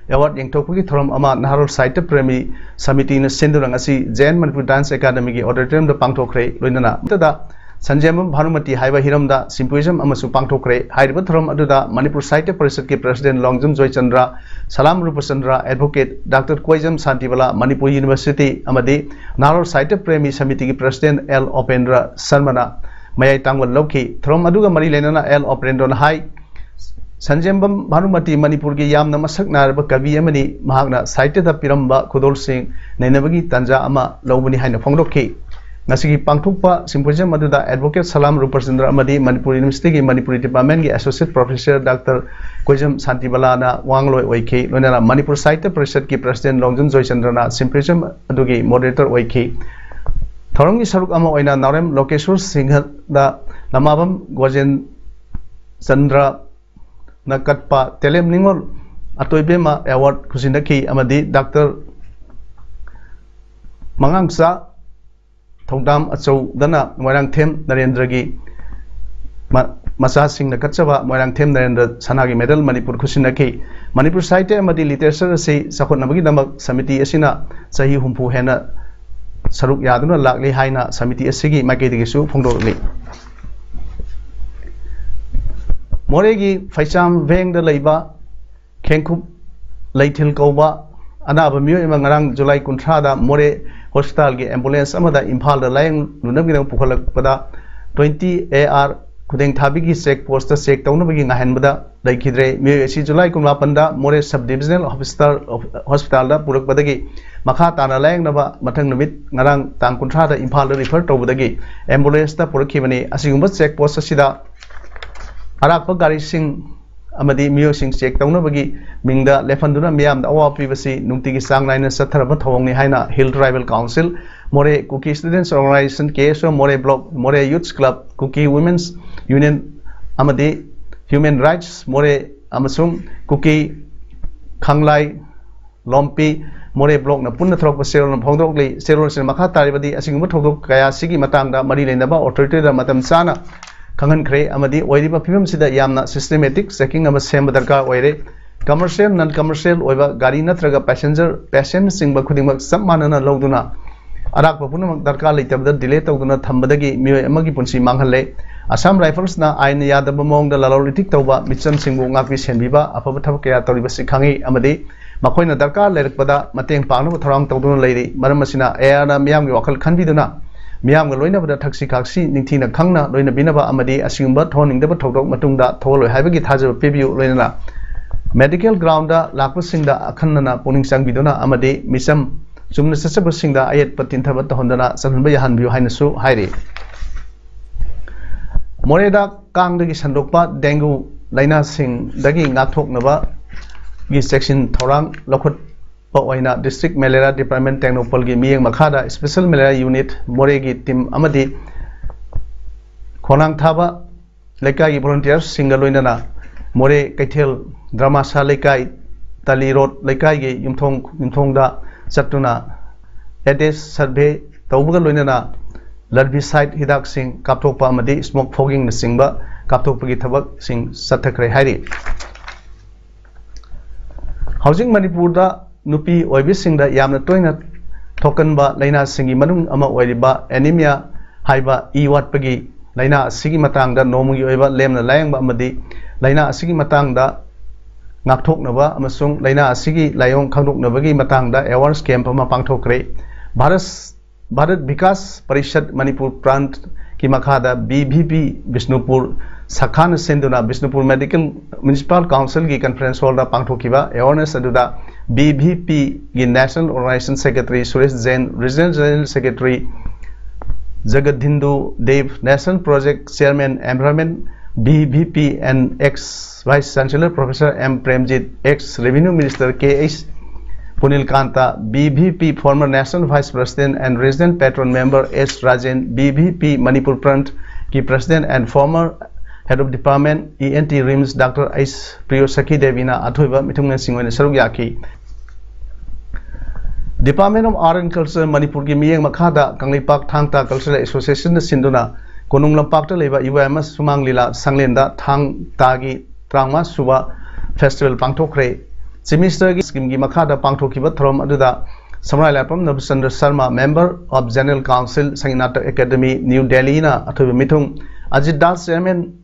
ꯑꯦꯋꯥꯔꯗ ꯌꯦꯟꯊꯣꯛꯄꯒꯤ ꯊꯧꯔꯝ ꯑꯃ ꯅꯍꯥꯔꯣꯜ ꯁꯥꯍꯤꯇ꯭ꯌ ꯄ꯭ꯔꯦꯃꯤ ꯁꯃꯤꯇꯤꯅ ꯁꯤꯟꯗꯨꯅ ꯉꯁꯤ ꯖꯦ ꯑꯦꯟ ꯃꯅꯤꯄꯨꯔ ꯗꯥꯟꯁ ꯑꯦꯀꯥꯗꯃꯤꯒꯤ ꯑꯣꯗꯤꯇꯣꯔꯤꯌꯝꯗ ꯄꯥꯡꯊꯣꯛꯈ꯭ꯔꯦ꯫ ꯂꯣꯏꯅꯅ ꯃꯊꯛꯇ ꯁꯟꯖꯦꯝꯕꯝ ꯚꯥꯅꯨꯃꯇꯤ ꯍꯥꯏꯕ ꯍꯤꯔꯝꯗ ꯁꯤꯝꯄꯣꯖꯤꯌꯝ ꯑꯃꯁꯨ ꯄꯥꯡꯊꯣꯛꯈ꯭ꯔꯦ꯫ ꯍꯥꯏꯔꯤꯕ ꯊꯧꯔꯝ ꯑꯗꯨꯗ ꯃꯅꯤꯄꯨꯔ ꯁꯥꯍꯤꯇ꯭ꯌ ꯄꯔꯤꯁꯠꯀꯤ ꯄ꯭ꯔꯁꯤꯗꯦꯟ ꯂꯣꯡꯖꯝ ꯖꯣꯏꯆꯟꯗ꯭ꯔ, ꯁꯂꯥꯝ ꯔꯨꯄꯆꯟꯗ꯭ꯔ, advocate doctor ꯀꯣꯏꯖꯝ Shantibala, Manipur university ꯑꯃꯗꯤ ꯅꯍꯥꯔꯣꯜ ꯁꯥꯍꯤꯇ꯭ꯌ ꯄ꯭ꯔꯦꯃꯤ ꯁꯃꯤꯇꯤꯒꯤ ꯄ꯭ꯔꯁꯤꯗꯦꯟ ꯑꯦꯜ ꯑꯣꯄꯦꯟꯗ꯭ꯔ ꯁꯔꯃꯅ ꯃꯌꯥꯏ ꯇꯥꯡꯕ ꯂꯧꯈꯤ꯫ ꯊꯧꯔꯝ ꯑꯗꯨꯒ ꯃꯔꯤ ꯂꯩꯅꯅ ꯑꯦꯜ ꯑꯣꯄꯦꯟꯗ꯭ꯔꯅ ꯍꯥꯏ, ꯁꯟꯖꯦꯝꯕꯝ ꯚꯥꯅꯨꯃꯇꯤ ꯃꯅꯤꯄꯨꯔꯒꯤ ꯌꯥꯝꯅ ꯃꯁꯛ ꯅꯥꯏꯔꯕ ꯀꯕꯤ ꯑꯃꯅꯤ꯫ ꯃꯍꯥꯛꯅ ꯁꯥꯍꯤꯇ꯭ꯌꯗ ꯄꯤꯔꯝꯕ ꯈꯨꯗꯣꯜꯁꯤꯡ ꯅꯩꯅꯕꯒꯤ ꯇꯥꯟꯖꯥ ꯑꯃ ꯂꯧꯕꯅꯤ ꯍꯥꯏꯅ ꯐꯣꯡꯗꯣꯛꯈꯤ꯫ ꯉꯁꯤꯒꯤ ꯄꯥꯡꯊꯣꯛꯄ ꯁꯤꯝꯄꯣꯖꯤꯌꯝ ꯑꯗꯨꯗ ꯑꯦꯗꯚꯣꯀꯦꯠ ꯁꯂꯥꯝ ꯔꯨꯄꯆꯟꯗ꯭ꯔ ꯑꯃꯗꯤ ꯃꯅꯤꯄꯨꯔ ꯌꯨꯅꯤꯚꯔꯁꯤꯇꯤꯒꯤ ꯃꯅꯤꯄꯨꯔꯤ ꯗꯤꯄꯥꯔꯠꯃꯦꯟꯒꯤ ꯑꯦꯁꯣꯁꯤꯌꯦꯠ ꯄ꯭ꯔꯣꯐꯦꯁꯔ ꯗꯥꯛꯇꯔ ꯀꯣꯏꯖꯝ ꯁꯥꯟꯇꯤꯕꯂꯥꯅ ꯋꯥ ꯉꯥꯡꯂꯣꯏ ꯑꯣꯏꯈꯤ꯫ ꯂꯣꯏꯅꯅ ꯃꯅꯤꯄꯨꯔ ꯁꯥꯍꯤꯇ꯭ꯌ ꯄꯔꯤꯁꯠꯀꯤ ꯄ꯭ꯔꯁꯤꯗꯦꯟ ꯂꯣꯡꯖꯝ ꯖꯣꯏꯆꯟꯗ꯭ꯔꯅ ꯁꯤꯝꯄꯣꯖꯤꯌꯝ ꯑꯗꯨꯒꯤ ꯃꯣꯗꯔꯦꯇꯔ ꯑꯣꯏꯈꯤ꯫ ꯊꯧꯔꯝꯒꯤ ꯁꯔꯨꯛ ꯑꯃ ꯑꯣꯏꯅ ꯅꯥꯎꯔꯦꯝ ꯂꯣꯀꯦꯁꯣꯔ ꯁꯤꯡꯍꯗ ꯂꯃꯥꯕꯝ ꯒꯣꯖꯦꯟ ꯆꯟꯗ꯭ꯔꯅ ꯀꯠꯄ ꯇꯦꯂꯦꯝ ꯅꯤꯉꯣꯜ ꯑꯇꯣꯏꯕꯦꯝꯃ ꯑꯦꯋꯥꯔꯗ ꯈꯨꯁꯤꯟꯅꯈꯤ ꯑꯃꯗꯤ ꯗꯥꯛꯇꯔ ꯃꯉꯥꯡꯆꯥ ꯊꯧꯗꯥꯝ ꯑꯆꯧꯗꯅ ꯃꯣꯏꯔꯥꯡꯊꯦꯝ ꯅꯔꯦꯟꯗ꯭ꯔꯒꯤ ꯃ-, ꯃꯆꯥꯁꯤꯡꯅ ꯀꯠꯆꯕ ꯃꯣꯏꯔꯥꯡꯊꯦꯝ ꯅꯔꯦꯟꯗ꯭ꯔ ꯁꯅꯥꯒꯤ ꯃꯦꯗꯜ ꯃꯅꯤꯄꯨꯔ ꯈꯨꯠꯁꯤꯟꯅꯈꯤ꯫ ꯃꯅꯤꯄꯨꯔ ꯁꯥꯍꯤꯇ꯭ꯌ ꯑꯃꯗꯤ ꯂꯤꯇꯔꯦꯆꯔ ꯑꯁꯤ ꯆꯥꯎꯈꯠꯅꯕꯒꯤꯗꯃꯛ ꯁꯃꯤꯇꯤ ꯑꯁꯤꯅ ꯆꯍꯤ ꯍꯨꯝꯐꯨ ꯍꯦꯟꯅ ꯁꯔꯨꯛ ꯌꯥꯗꯨꯅ ꯂꯥꯛꯂꯤ ꯍꯥꯏꯅ ꯁꯃꯤꯇꯤ ꯑꯁꯤꯒꯤ ꯃꯥꯏꯀꯩꯗꯒꯤꯁꯨ ꯐꯣꯡꯗꯣꯛꯂꯤ꯫ ꯃꯣꯔꯦꯒꯤ ꯐꯩꯆꯥꯝ ꯚꯦꯡꯗ ꯂꯩꯕ ꯈꯦꯡꯈꯨꯞ ꯂꯩꯊꯤꯜ ꯀꯧꯕ ꯑꯅꯥꯕ ꯃꯤꯑꯣꯏ ꯑꯃ ꯉꯔꯥꯡ ꯖꯨꯂꯥꯏ ꯀꯨꯟꯊ꯭ꯔꯥꯗ ꯃꯣꯔꯦ ꯍꯣꯁꯄꯤꯇꯥꯜꯒꯤ ꯑꯦꯝꯕꯨꯂꯦꯟꯁ ꯑꯃꯗ ꯏꯝꯐꯥꯜꯗ ꯂꯥꯌꯦꯡꯅꯅꯕꯒꯤꯗꯃꯛ ꯄꯨꯈꯠꯂꯛꯄꯗ ꯇ꯭ꯋꯦꯟꯇꯤ ꯑꯦ ꯑꯥꯔ ꯈꯨꯗꯦꯡꯊꯥꯕꯤꯒꯤ ꯆꯦꯛ ꯄꯣꯁꯇ ꯆꯦꯛ ꯇꯧꯅꯕꯒꯤ ꯉꯥꯏꯍꯟꯕꯗ ꯂꯩꯈꯤꯗ꯭ꯔꯦ꯫ ꯃꯤꯑꯣꯏ ꯑꯁꯤ ꯖꯨꯂꯥꯏ ꯀꯨꯟꯃꯥꯄꯟꯗ ꯃꯣꯔꯦ ꯁꯕ ꯗꯤꯕꯤꯖꯅꯦꯜ ꯍꯣꯁꯄꯤꯇꯥꯜ, ꯍꯣꯁꯄꯤꯇꯥꯜꯗ ꯄꯨꯔꯛꯄꯗꯒꯤ ꯃꯈꯥ ꯇꯥꯅ ꯂꯥꯌꯦꯡꯅꯕ ꯃꯊꯪ ꯅꯨꯃꯤꯠ ꯉꯔꯥꯡ ꯇꯥꯡ ꯀꯨꯟꯊ꯭ꯔꯥꯗ ꯏꯝꯐꯥꯜꯗ ꯔꯤꯐꯔ ꯇꯧꯕꯗꯒꯤ ꯑꯦꯝꯕꯨꯂꯦꯟꯁꯇ ꯄꯨꯔꯛꯈꯤꯕꯅꯤ꯫ ꯑꯁꯤꯒꯨꯝꯕ ꯆꯦꯛ ꯄꯣꯁ ꯑꯁꯤꯗ ꯑꯔꯥꯛꯄ ꯒꯥꯔꯤꯁꯤꯡ ꯑꯃꯗꯤ ꯃꯤꯑꯣꯏꯁꯤꯡ ꯆꯦꯛ ꯇꯧꯅꯕꯒꯤ ꯃꯤꯡꯗ ꯂꯦꯞꯍꯟꯗꯨꯅ ꯃꯤꯌꯥꯝꯗ ꯑꯋꯥꯕ ꯄꯤꯕꯁꯤ ꯅꯨꯡꯇꯤꯒꯤ ꯆꯥꯡ ꯅꯥꯏꯅ ꯆꯠꯊꯔꯕ ꯊꯧꯑꯣꯡꯅꯤ ꯍꯥꯏꯅ ꯍꯤꯜ ꯇ꯭ꯔꯥꯏꯕꯦꯜ ꯀꯥꯎꯟꯁꯤꯜ, ꯃꯣꯔꯦ ꯀꯨꯀꯤ ꯁ꯭ꯇꯨꯗꯦꯟꯠꯁ ꯑꯣꯔꯒꯅꯥꯏꯖꯦꯁꯟ, ꯀꯦ ꯑꯦꯁ ꯑꯣ ꯃꯣꯔꯦ ꯕ꯭ꯂꯣꯛ, ꯃꯣꯔꯦ ꯌꯨꯠꯁ ꯀ꯭ꯂꯕ, ꯀꯨꯀꯤ ꯋꯨꯃꯦꯟꯁ ꯌꯨꯅꯤꯌꯟ ꯑꯃꯗꯤ ꯍ꯭ꯌꯨꯃꯦꯟ ꯔꯥꯏꯠꯁ ꯃꯣꯔꯦ ꯑꯃꯁꯨꯡ ꯀꯨꯀꯤ ꯈꯥꯡꯂꯥꯏ ꯂꯣꯝꯄꯤ ꯃꯣꯔꯦ ꯕ꯭ꯂꯣꯛꯅ ꯄꯨꯟꯅ ꯊꯣꯔꯛꯄ ꯆꯦꯔꯣꯜꯅ ꯐꯣꯡꯗꯣꯛꯂꯤ꯫ ꯆꯦꯔꯣꯜꯁꯤꯅ ꯃꯈꯥ ꯇꯥꯔꯤꯕꯗꯤ ꯑꯁꯤꯒꯨꯝꯕ ꯊꯧꯗꯣꯛ ꯀꯌꯥ ꯑꯁꯤꯒꯤ ꯃꯇꯥꯡꯗ ꯃꯔꯤ ꯂꯩꯅꯕ ꯑꯣꯊꯣꯔꯤꯇꯤꯗ ꯃꯇꯝ ꯆꯥꯅ ꯈꯪꯍꯟꯈ꯭ꯔꯦ ꯑꯃꯗꯤ ꯑꯣꯏꯔꯤꯕ ꯐꯤꯕꯝꯁꯤꯗ ꯌꯥꯝꯅ ꯁꯤꯁꯇꯦꯃꯦꯇꯤꯛ ꯆꯦꯀꯤꯡ ꯑꯃ ꯁꯦꯝꯕ ꯗꯔꯀꯥꯔ ꯑꯣꯏꯔꯦ꯫ ꯀꯃꯔꯁꯤꯌꯦꯜ, ꯅꯟ ꯀꯃꯔꯁꯤꯌꯦꯜ ꯑꯣꯏꯕ ꯒꯥꯔꯤ ꯅꯠꯇ꯭ꯔꯒ ꯄꯦꯁꯦꯟꯖꯔ, ꯄꯦꯁꯦꯟꯖꯅꯆꯤꯡꯕ ꯈꯨꯗꯤꯡꯃꯛ ꯆꯞ ꯃꯥꯟꯅꯅ ꯂꯧꯗꯨꯅ ꯑꯔꯥꯛꯄ ꯄꯨꯝꯅꯃꯛ ꯗꯔꯀꯥꯔ ꯂꯩꯇꯕꯗ ꯗꯤꯂꯦ ꯇꯧꯗꯨꯅ ꯊꯝꯕꯗꯒꯤ ꯃꯤꯑꯣꯏ ꯑꯃꯒꯤ ꯄꯨꯟꯁꯤ ꯃꯥꯡꯍꯜꯂꯦ꯫ ꯑꯁꯥꯝ ꯔꯥꯏꯐꯜꯁꯅ ꯑꯥꯏꯟꯅ ꯌꯥꯗꯕ ꯃꯑꯣꯡꯗ ꯂꯂꯣꯟ ꯏꯇꯤꯛ ꯇꯧꯕ ꯃꯤꯆꯝꯁꯤꯡꯕꯨ ꯉꯥꯛꯄꯤ ꯁꯦꯟꯕꯤꯕ ꯑꯐꯕ ꯊꯕꯛ ꯀꯌꯥ ꯇꯧꯔꯤꯕꯁꯤ ꯈꯪꯉꯤ ꯑꯃꯗꯤ ꯃꯈꯣꯏꯅ ꯗꯔꯀꯥꯔ ꯂꯩꯔꯛꯄꯗ ꯃꯇꯦꯡ ꯄꯥꯡꯅꯕ ꯊꯧꯔꯥꯡ ꯇꯧꯗꯨꯅ ꯂꯩꯔꯤ꯫ ꯃꯔꯝ ꯑꯁꯤꯅ ꯑꯦ ꯑꯥꯔꯅ ꯃꯤꯌꯥꯝꯒꯤ ꯋꯥꯈꯜ ꯈꯟꯕꯤꯗꯨꯅ ꯃꯤꯌꯥꯝꯒ ꯂꯣꯏꯅꯕꯗ ꯊꯛꯁꯤ ꯈꯥꯛꯁꯤ ꯅꯤꯡꯊꯤꯅ ꯈꯪꯅ ꯂꯣꯏꯅꯕꯤꯅꯕ ꯑꯃꯗꯤ ꯑꯁꯤꯒꯨꯝꯕ ꯊꯣꯛꯍꯟꯅꯤꯡꯗꯕ ꯊꯧꯗꯣꯛ ꯃꯇꯨꯡꯗ ꯊꯣꯛꯍꯜꯂꯣꯏ ꯍꯥꯏꯕꯒꯤ ꯊꯥꯖꯕ ꯄꯤꯕꯤꯌꯨ꯫ ꯂꯣꯏꯅꯅ ꯃꯦꯗꯤꯀꯦꯜ ꯒ꯭ꯔꯥꯎꯟꯗ ꯂꯥꯛꯄꯁꯤꯡꯗ ꯑꯈꯟꯅꯅ ꯄꯨꯛꯅꯤꯡ ꯆꯪꯕꯤꯗꯨꯅ ꯑꯃꯗꯤ ꯃꯤꯆꯝ ꯆꯨꯝꯅ ꯆꯠꯆꯕꯁꯤꯡꯗ ꯑꯌꯦꯠꯄ ꯇꯤꯟꯊꯕ ꯇꯧꯍꯟꯗꯅ ꯆꯠꯍꯟꯕ ꯌꯥꯍꯟꯕꯤꯌꯨ ꯍꯥꯏꯅꯁꯨ ꯍꯥꯏꯔꯤ꯫ ꯃꯣꯔꯦꯗ ꯀꯥꯡꯗꯒꯤ ꯁꯟꯗꯣꯛꯄ ꯗꯦꯡꯒꯨ ꯂꯥꯏꯅꯥꯁꯤꯡꯗꯒꯤ ꯉꯥꯛꯊꯣꯛꯅꯕꯒꯤ ꯆꯦꯛꯁꯤꯟ ꯊꯧꯔꯥꯡ ꯂꯧꯈꯠꯄ ꯑꯣꯏꯅ ꯗꯤꯁꯇ꯭ꯔꯤꯛ ꯃꯦꯂꯦꯔꯤꯌꯥ ꯗꯤꯄꯥꯔꯠꯃꯦꯟ ꯇꯦꯡꯅꯧꯄꯜꯒꯤ ꯃꯤꯠꯌꯦꯡ ꯃꯈꯥꯗ ꯏꯁꯄꯦꯁꯦꯜ ꯃꯦꯂꯦꯔꯤꯌꯥ ꯌꯨꯅꯤꯠ ꯃꯣꯔꯦꯒꯤ ꯇꯤꯝ ꯑꯃꯗꯤ ꯈꯣꯡꯅꯥꯡ ꯊꯥꯕ ꯂꯩꯀꯥꯏꯒꯤ ꯚꯣꯂꯨꯟꯇꯤꯌꯔꯁꯤꯡꯒ ꯂꯣꯏꯅꯅ ꯃꯣꯔꯦ ꯀꯩꯊꯦꯜ, ꯗ꯭ꯔꯃꯥꯁꯥ ꯂꯩꯀꯥꯏ, ꯇꯥꯂꯤ ꯔꯣꯗ ꯂꯩꯀꯥꯏꯒꯤ ꯌꯨꯝꯊꯣꯡ ꯌꯨꯝꯊꯣꯡꯗ ꯆꯠꯇꯨꯅ ꯑꯦꯗꯦꯁ ꯁꯔꯚꯦ ꯇꯧꯕꯒ ꯂꯣꯏꯅꯅ ꯂꯔꯕꯤꯁꯥꯏꯠ ꯍꯤꯗꯥꯛꯁꯤꯡ ꯀꯥꯞꯊꯣꯛꯄ ꯑꯃꯗꯤ ꯁ꯭ꯃꯣꯛ ꯐꯣꯒꯤꯡꯅꯆꯤꯡꯕ ꯀꯥꯞꯊꯣꯛꯄꯒꯤ ꯊꯕꯛꯁꯤꯡ ꯆꯠꯊꯈ꯭ꯔꯦ ꯍꯥꯏꯔꯤ꯫ ꯍꯧꯖꯤꯛ ꯃꯅꯤꯄꯨꯔꯗ ꯅꯨꯄꯤ ꯑꯣꯏꯕꯤꯁꯤꯡꯗ ꯌꯥꯝꯅ ꯇꯣꯏꯅ ꯊꯣꯛꯀꯟꯕ ꯂꯥꯏꯅꯥꯁꯤꯡꯒꯤ ꯃꯅꯨꯡ ꯑꯃ ꯑꯣꯏꯔꯤꯕ ꯑꯦꯅꯤꯃꯤꯌꯥ ꯍꯥꯏꯕ ꯏ ꯋꯥꯠꯄꯒꯤ ꯂꯥꯏꯅꯥ ꯑꯁꯤꯒꯤ ꯃꯇꯥꯡꯗ ꯅꯣꯡꯃꯒꯤ ꯑꯣꯏꯕ ꯂꯦꯝꯅ ꯂꯥꯌꯦꯡꯕ ꯑꯃꯗꯤ ꯂꯥꯏꯅꯥ ꯑꯁꯤꯒꯤ ꯃꯇꯥꯡꯗ ꯉꯥꯛꯊꯣꯛꯅꯕ ꯑꯃꯁꯨꯡ ꯂꯥꯏꯅꯥ ꯑꯁꯤꯒꯤ ꯂꯥꯏꯑꯣꯡ ꯈꯪꯗꯣꯛꯅꯕꯒꯤ ꯃꯇꯥꯡꯗ ꯑꯦꯋꯥꯔꯅꯦꯁ ꯀꯦꯝꯞ ꯑꯃ ꯄꯥꯡꯊꯣꯛꯈ꯭ꯔꯦ꯫ ꯚꯥꯔꯠ, ꯚꯥꯔꯠ ꯕꯤꯀꯥꯁ ꯄꯔꯤꯁꯠ ꯃꯅꯤꯄꯨꯔ ꯄ꯭ꯔꯥꯟꯠꯀꯤ ꯃꯈꯥꯗ ꯕꯤ ꯚꯤ ꯄꯤ ꯕꯤꯁꯅꯨꯄꯨꯔ ꯁꯈꯥꯅ ꯁꯤꯟꯗꯨꯅ ꯕꯤꯁꯅꯨꯄꯨꯔ ꯃꯦꯗꯤꯀꯦꯜ ꯃ꯭ꯌꯨꯅꯤꯁꯤꯄꯥꯜ ꯀꯥꯎꯟꯁꯤꯜꯒꯤ ꯀꯟꯐꯔꯦꯟꯁ ꯍꯣꯜꯗ ꯄꯥꯡꯊꯣꯛꯈꯤꯕ ꯑꯦꯋꯥꯔꯅꯦꯁ ꯑꯗꯨꯗ ꯕꯤ ꯚꯤ ꯄꯤꯒꯤ national organisation secretary Suresh Jain, regional general secretary Jagadindu Deb, national project chairman environment B V P and ex Vice Chancellor Professor M Premjit, ex Revenue Minister K H Punilkanta, B V P former National Vice President and Regional Patron Member S Rajen, B V P Manipur Prant ki President and former Head of Department E N T RIMS Doctor H Priyosakhi Devi na ꯑꯊꯣꯏꯕ ꯃꯤꯊꯨꯡꯂꯦꯟꯁꯤꯡ ꯑꯣꯏꯅ ꯁꯔꯨꯛ ꯌꯥꯈꯤ꯫ Department of Art and Culture ꯃꯅꯤꯄꯨꯔꯒꯤ ꯃꯤꯠꯌꯦꯡ ꯃꯈꯥꯗ ꯀꯪꯂꯩꯄꯥꯛ ꯊꯥꯡ ꯇꯥ Cultural Association ꯅ ꯁꯤꯟꯗꯨꯅ ꯀꯣꯅꯨꯡ ꯂꯝꯄꯥꯛꯇ ꯂꯩꯕ ꯏꯕꯣꯌꯥꯏꯃ ꯁꯨꯃꯥꯡ ꯂꯤꯂꯥ ꯁꯪꯂꯦꯟꯗ ꯊꯥꯡ ꯇꯥꯒꯤ ꯇꯔꯥꯃꯉꯥ ꯁꯨꯕ festival ꯄꯥꯡꯊꯣꯛꯈ꯭ꯔꯦ꯫ Chief Minister ꯒꯤ scheme ꯒꯤ ꯃꯈꯥꯗ ꯄꯥꯡꯊꯣꯛꯈꯤꯕ ꯊꯧꯔꯝ ꯑꯗꯨꯗ ꯁꯝꯔꯥꯏ ꯂꯥꯠꯄꯝ Nabachandra Sharma, Member of General Council, Sangeet Natak academy, new ꯗꯦꯜꯂꯤꯅ ꯑꯊꯣꯏꯕ ꯃꯤꯊꯨꯡ, ꯑꯖꯤꯠ ꯗꯥꯁ, Chairman,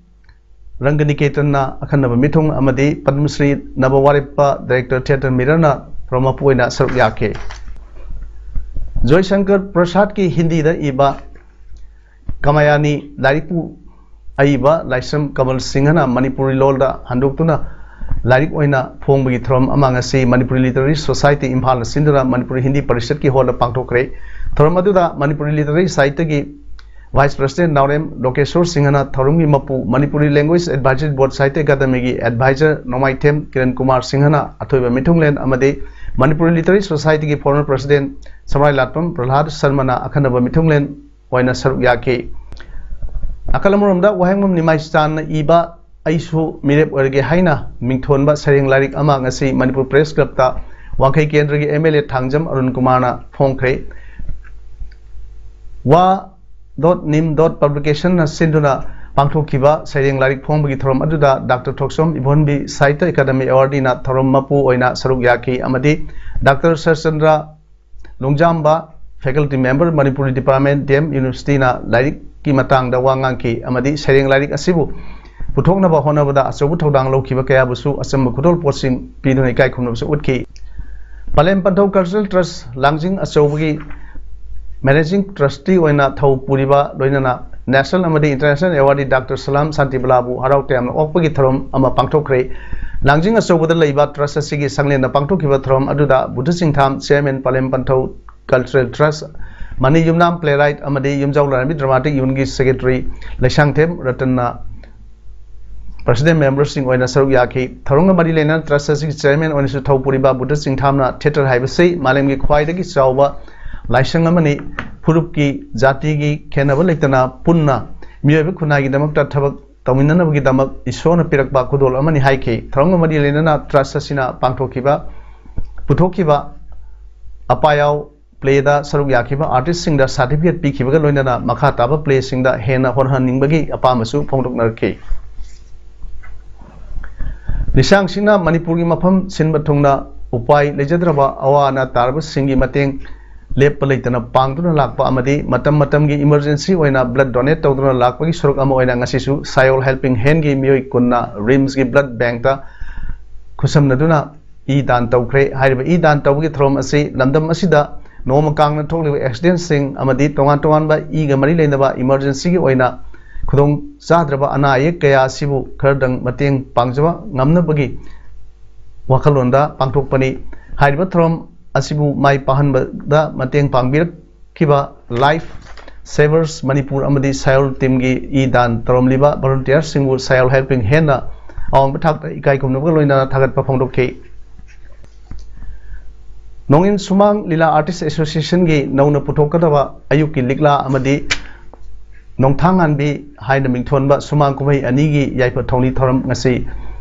ꯔꯪꯒꯅꯤꯀꯦꯇꯟꯅ ꯑꯈꯟꯅꯕ ꯃꯤꯊꯨꯡ ꯑꯃꯗꯤ ꯄꯗꯃꯁ꯭ꯔꯤ ꯅꯕꯋꯥꯔꯦꯞꯄ, Director, Theatre Mirror ꯅ ꯊꯧꯔꯝ ꯃꯄꯨ ꯑꯣꯏꯅ ꯁꯔꯨꯛ ꯌꯥꯈꯤ꯫ ꯖꯣꯏꯁꯪꯀꯔ ꯄ꯭ꯔꯁꯥꯗꯀꯤ ꯍꯤꯟꯗꯤꯗ ꯏꯕ ꯀꯃꯌꯥꯅꯤ ꯂꯥꯏꯔꯤꯛꯄꯨ ꯑꯏꯕ ꯂꯥꯏꯁ꯭ꯔꯝ ꯀꯃꯜ ꯁꯤꯡꯍꯅ ꯃꯅꯤꯄꯨꯔꯤ ꯂꯣꯜꯗ ꯍꯟꯗꯣꯛꯇꯨꯅ ꯂꯥꯏꯔꯤꯛ ꯑꯣꯏꯅ ꯐꯣꯡꯕꯒꯤ ꯊꯧꯔꯝ ꯑꯃ ꯉꯁꯤ ꯃꯅꯤꯄꯨꯔꯤ Literary Society ꯏꯝꯐꯥꯜꯅ ꯁꯤꯟꯗꯨꯅ ꯃꯅꯤꯄꯨꯔꯤ ꯍꯤꯟꯗꯤ ꯄꯔꯤꯁꯠꯀꯤ ꯍꯣꯜꯗ ꯄꯥꯡꯊꯣꯛꯈ꯭ꯔꯦ꯫ ꯊꯧꯔꯝ ꯑꯗꯨꯗ ꯃꯅꯤꯄꯨꯔꯤ Literary Society ꯒꯤ Vice President ꯅꯥꯎꯔꯦꯝ ꯂꯣꯀꯦꯁꯣꯔ ꯁꯤꯡꯍꯅ ꯊꯧꯔꯝꯒꯤ ꯃꯄꯨ, Manipuri Language Advisory Board Sahitya Academy ꯒꯤ Advisor ꯅꯣꯡꯃꯥꯏꯊꯦꯝ ꯀꯤꯔꯟ ꯀꯨꯃꯥꯔ ꯁꯤꯡꯍꯅ ꯑꯊꯣꯏꯕ ꯃꯤꯊꯨꯡꯂꯦꯟ ꯑꯃꯗꯤ Manipuri Literary Society ꯒꯤ former President ꯁꯝꯔꯥꯏ ꯂꯥꯠꯄꯝ ꯄ꯭ꯔꯍ꯭ꯂꯥꯗ ꯁꯔꯃꯅ ꯑꯈꯟꯅꯕ ꯃꯤꯊꯨꯡꯂꯦꯟ ꯑꯣꯏꯅ ꯁꯔꯨꯛ ꯌꯥꯈꯤ꯫ ꯅꯥꯀꯜ ꯑꯃꯔꯣꯝꯗ ꯋꯥꯍꯦꯡꯕꯝ ꯅꯤꯃꯥꯏꯆꯥꯟꯅ ꯏꯕ ꯑꯩꯁꯨ ꯃꯤꯔꯦꯞ ꯑꯣꯏꯔꯒꯦ ꯍꯥꯏꯅ ꯃꯤꯡꯊꯣꯟꯕ ꯁꯩꯔꯦꯡ ꯂꯥꯏꯔꯤꯛ ꯑꯃ ꯉꯁꯤ ꯃꯅꯤꯄꯨꯔ Press Club ꯇ ꯋꯥꯡꯈꯩ ꯀꯦꯟꯗ꯭ꯔꯒꯤ M L A Thangjam Arun ꯀꯨꯃꯥꯔꯅ ꯐꯣꯡꯈ꯭ꯔꯦ꯫ Wa dot nim dot publication ꯅ ꯁꯤꯟꯗꯨꯅ ꯄꯥꯡꯊꯣꯛꯈꯤꯕ ꯁꯩꯔꯦꯡ ꯂꯥꯏꯔꯤꯛ ꯐꯣꯡꯕꯒꯤ ꯊꯧꯔꯝ ꯑꯗꯨꯗ Doctor ꯊꯣꯛꯆꯣꯝ ꯏꯕꯣꯟꯕꯤ Sahitya Academy Awardee ꯅ ꯊꯧꯔꯝ ꯃꯄꯨ ꯑꯣꯏꯅ ꯁꯔꯨꯛ ꯌꯥꯈꯤ ꯑꯃꯗꯤ Doctor ꯁꯔꯆꯟꯗ꯭ꯔ ꯂꯣꯡꯖꯥꯝꯕ, Faculty Member, Manipuri Department, D M University ꯅ ꯂꯥꯏꯔꯤꯛꯀꯤ ꯃꯇꯥꯡꯗ ꯋꯥ ꯉꯥꯡꯈꯤ ꯑꯃꯗꯤ ꯁꯩꯔꯦꯡ ꯂꯥꯏꯔꯤꯛ ꯑꯁꯤꯕꯨ ꯄꯨꯊꯣꯛꯅꯕ ꯍꯣꯠꯅꯕꯗ ꯑꯆꯧꯕ ꯊꯧꯗꯥꯡ ꯂꯧꯈꯤꯕ ꯀꯌꯥꯕꯨꯁꯨ ꯑꯆꯝꯕ ꯈꯨꯗꯣꯜꯄꯣꯠꯁꯤꯡ ꯄꯤꯗꯨꯅ ꯏꯀꯥꯏ ꯈꯨꯝꯅꯕꯁꯨ ꯎꯠꯈꯤ꯫ ꯄꯂꯦꯝ Panthou Cultural Trust ꯂꯥꯡꯖꯤꯡ ꯑꯆꯧꯕꯒꯤ Managing Trustee ꯑꯣꯏꯅ ꯊꯧ ꯄꯨꯔꯤꯕ, ꯂꯣꯏꯅꯅ National ꯑꯃꯗꯤ International Awardee Doctor ꯁꯂꯥꯝ ꯁꯥꯟꯇꯤꯕꯂꯥꯕꯨ ꯍꯔꯥꯎ ꯇꯌꯥꯝꯅ ꯑꯣꯛꯄꯒꯤ ꯊꯧꯔꯝ ꯑꯃ ꯄꯥꯡꯊꯣꯛꯈ꯭ꯔꯦ꯫ ꯂꯥꯡꯖꯤꯡ ꯑꯆꯧꯕꯗ ꯂꯩꯕ Trust ꯑꯁꯤꯒꯤ ꯁꯪꯂꯦꯟꯗ ꯄꯥꯡꯊꯣꯛꯈꯤꯕ ꯊꯧꯔꯝ ꯑꯗꯨꯗ Budha Chingtham, Chairman, Palem Panthou Cultural Trust, Mani Yumnam Playwright ꯑꯃꯗꯤ ꯌꯨꯝꯖꯥꯎ ꯂꯥꯏꯔꯦꯝꯕꯤ Dramatic Union ꯒꯤ Secretary ꯂꯩꯁꯥꯡꯊꯦꯝ ꯔꯇꯟꯅ ꯄ꯭ꯔꯦꯁꯤꯗꯦꯟ ꯃꯦꯝꯕꯔꯁꯤꯡ ꯑꯣꯏꯅ ꯁꯔꯨꯛ ꯌꯥꯈꯤ꯫ ꯊꯧꯔꯝꯒ ꯃꯔꯤ ꯂꯩꯅꯅ ꯇ꯭ꯔꯁ ꯑꯁꯤꯒꯤ ꯆꯤꯌꯔꯃꯦꯟ ꯑꯣꯏꯅꯁꯨ ꯊꯧ ꯄꯨꯔꯤꯕ ꯕꯨꯙ ꯆꯤꯡꯊꯥꯝꯅ ꯊꯤꯌꯦꯇꯔ ꯍꯥꯏꯕꯁꯤ ꯃꯥꯂꯦꯝꯒꯤ ꯈ꯭ꯋꯥꯏꯗꯒꯤ ꯆꯥꯎꯕ ꯂꯥꯏꯁꯪ ꯑꯃꯅꯤ꯫ ꯐꯨꯔꯨꯞꯀꯤ, ꯖꯥꯇꯤꯒꯤ ꯈꯦꯠꯅꯕ ꯂꯩꯇꯅ ꯄꯨꯟꯅ ꯃꯤꯑꯣꯏꯕ ꯈꯨꯟꯅꯥꯏꯒꯤꯗꯃꯛꯇ ꯊꯕꯛ ꯇꯧꯃꯤꯟꯅꯅꯕꯒꯤꯗꯃꯛ ꯏꯁꯣꯔꯅ ꯄꯤꯔꯛꯄ ꯈꯨꯗꯣꯜ ꯑꯃꯅꯤ ꯍꯥꯏꯈꯤ꯫ ꯊꯧꯔꯝꯒ ꯃꯔꯤ ꯂꯩꯅꯅ ꯇ꯭ꯔꯁ ꯑꯁꯤꯅ ꯄꯥꯡꯊꯣꯛꯈꯤꯕ, ꯄꯨꯊꯣꯛꯈꯤꯕ ꯑꯄꯥꯌꯥꯎ ꯄ꯭ꯂꯦꯗ ꯁꯔꯨꯛ ꯌꯥꯈꯤꯕ ꯑꯥꯔꯇꯤꯁꯁꯤꯡꯗ ꯁꯥꯔꯇꯤꯐꯤꯀꯦꯠ ꯄꯤꯈꯤꯕꯒ ꯂꯣꯏꯅꯅ ꯃꯈꯥ ꯇꯥꯕ ꯄ꯭ꯂꯦꯁꯤꯡꯗ ꯍꯦꯟꯅ ꯍꯣꯠꯅꯍꯟꯅꯤꯡꯕꯒꯤ ꯑꯄꯥꯝꯕꯁꯨ ꯐꯣꯡꯗꯣꯛꯅꯔꯛꯈꯤ꯫ ꯂꯤꯁꯥꯡꯁꯤꯡꯅ ꯃꯅꯤꯄꯨꯔꯒꯤ ꯃꯐꯝ ꯁꯤꯟꯕ ꯊꯨꯡꯅ ꯎꯄꯥꯏ ꯂꯩꯖꯗ꯭ꯔꯕ ꯑꯋꯥ ꯑꯅꯥ ꯇꯥꯔꯕꯁꯤꯡꯒꯤ ꯃꯇꯦꯡ ꯂꯦꯞꯄ ꯂꯩꯇꯅ ꯄꯥꯡꯗꯨꯅ ꯂꯥꯛꯄ ꯑꯃꯗꯤ ꯃꯇꯝ ꯃꯇꯝꯒꯤ ꯏꯃꯔꯖꯦꯟꯁꯤ ꯑꯣꯏꯅ ꯕ꯭ꯂꯗ ꯗꯣꯅꯦꯠ ꯇꯧꯗꯨꯅ ꯂꯥꯛꯄꯒꯤ ꯁꯔꯨꯛ ꯑꯃ ꯑꯣꯏꯅ ꯉꯁꯤꯁꯨ ꯁꯥꯌꯣꯜ ꯍꯦꯜꯄꯤꯡ ꯍꯦꯟꯒꯤ ꯃꯤꯑꯣꯏ ꯀꯨꯟꯅ ꯔꯤꯝꯁꯀꯤ ꯕ꯭ꯂꯗ ꯕꯦꯡꯛꯇ ꯈꯨꯠꯁꯝꯅꯗꯨꯅ ꯏ ꯗꯥꯟ ꯇꯧꯈ꯭ꯔꯦ꯫ ꯍꯥꯏꯔꯤꯕ ꯏ ꯗꯥꯟ ꯇꯧꯕꯒꯤ ꯊꯧꯔꯝ ꯑꯁꯤ ꯂꯝꯗꯝ ꯑꯁꯤꯗ ꯅꯣꯡꯃ ꯀꯥꯡꯅ ꯊꯣꯛꯂꯤꯕ ꯑꯦꯛꯁꯤꯗꯦꯟꯁꯤꯡ ꯑꯃꯗꯤ ꯇꯣꯉꯥꯟ ꯇꯣꯉꯥꯟꯕ ꯏꯒ ꯃꯔꯤ ꯂꯩꯅꯕ ꯏꯃꯔꯖꯦꯟꯁꯤꯒꯤ ꯑꯣꯏꯅ ꯈꯨꯗꯣꯡ ꯆꯥꯗ꯭ꯔꯕ ꯑꯅꯥ ꯑꯌꯦꯛ ꯀꯌꯥ ꯑꯁꯤꯕꯨ ꯈꯔꯗꯪ ꯃꯇꯦꯡ ꯄꯥꯡꯖꯕ ꯉꯝꯅꯕꯒꯤ ꯋꯥꯈꯜꯂꯣꯟꯗ ꯄꯥꯡꯊꯣꯛꯄꯅꯤ꯫ ꯍꯥꯏꯔꯤꯕ ꯊꯧꯔꯝ ꯑꯁꯤꯕꯨ ꯃꯥꯏ ꯄꯥꯛꯍꯟꯕꯗ ꯃꯇꯦꯡ ꯄꯥꯡꯕꯤꯔꯛꯈꯤꯕ ꯂꯥꯏꯐ ꯁꯦꯚꯔꯁ ꯃꯅꯤꯄꯨꯔ ꯑꯃꯗꯤ ꯁꯥꯌꯣꯜ ꯇꯤꯝꯒꯤ ꯏ ꯗꯥꯟ ꯇꯧꯔꯝꯂꯤꯕ ꯚꯣꯂꯨꯟꯇꯤꯌꯔꯁꯤꯡꯕꯨ ꯁꯥꯌꯣꯜ ꯍꯦꯜꯄꯤꯡ ꯍꯦꯟꯅ ꯑꯋꯥꯡꯕ ꯊꯥꯛꯇ ꯏꯀꯥꯏ ꯈꯨꯝꯅꯕꯒ ꯂꯣꯏꯅꯅ ꯊꯥꯒꯠꯄ ꯐꯣꯡꯗꯣꯛꯈꯤ꯫ ꯅꯣꯡꯏꯟ ꯁꯨꯃꯥꯡ ꯂꯤꯂꯥ ꯑꯥꯔꯇꯤꯁ ꯑꯦꯁꯣꯁꯤꯌꯦꯁꯟꯒꯤ ꯅꯧꯅ ꯄꯨꯊꯣꯛꯀꯗꯕ ꯑꯌꯨꯛꯀꯤ ꯂꯤꯛꯂꯥ ꯑꯃꯗꯤ ꯅꯣꯡꯊꯥꯡꯉꯥꯟꯕꯤ ꯍꯥꯏꯅ ꯃꯤꯡꯊꯣꯟꯕ ꯁꯨꯃꯥꯡ ꯀꯨꯝꯍꯩ ꯑꯅꯤꯒꯤ ꯌꯥꯏꯐ ꯊꯧꯅꯤ ꯊꯧꯔꯝ ꯉꯁꯤ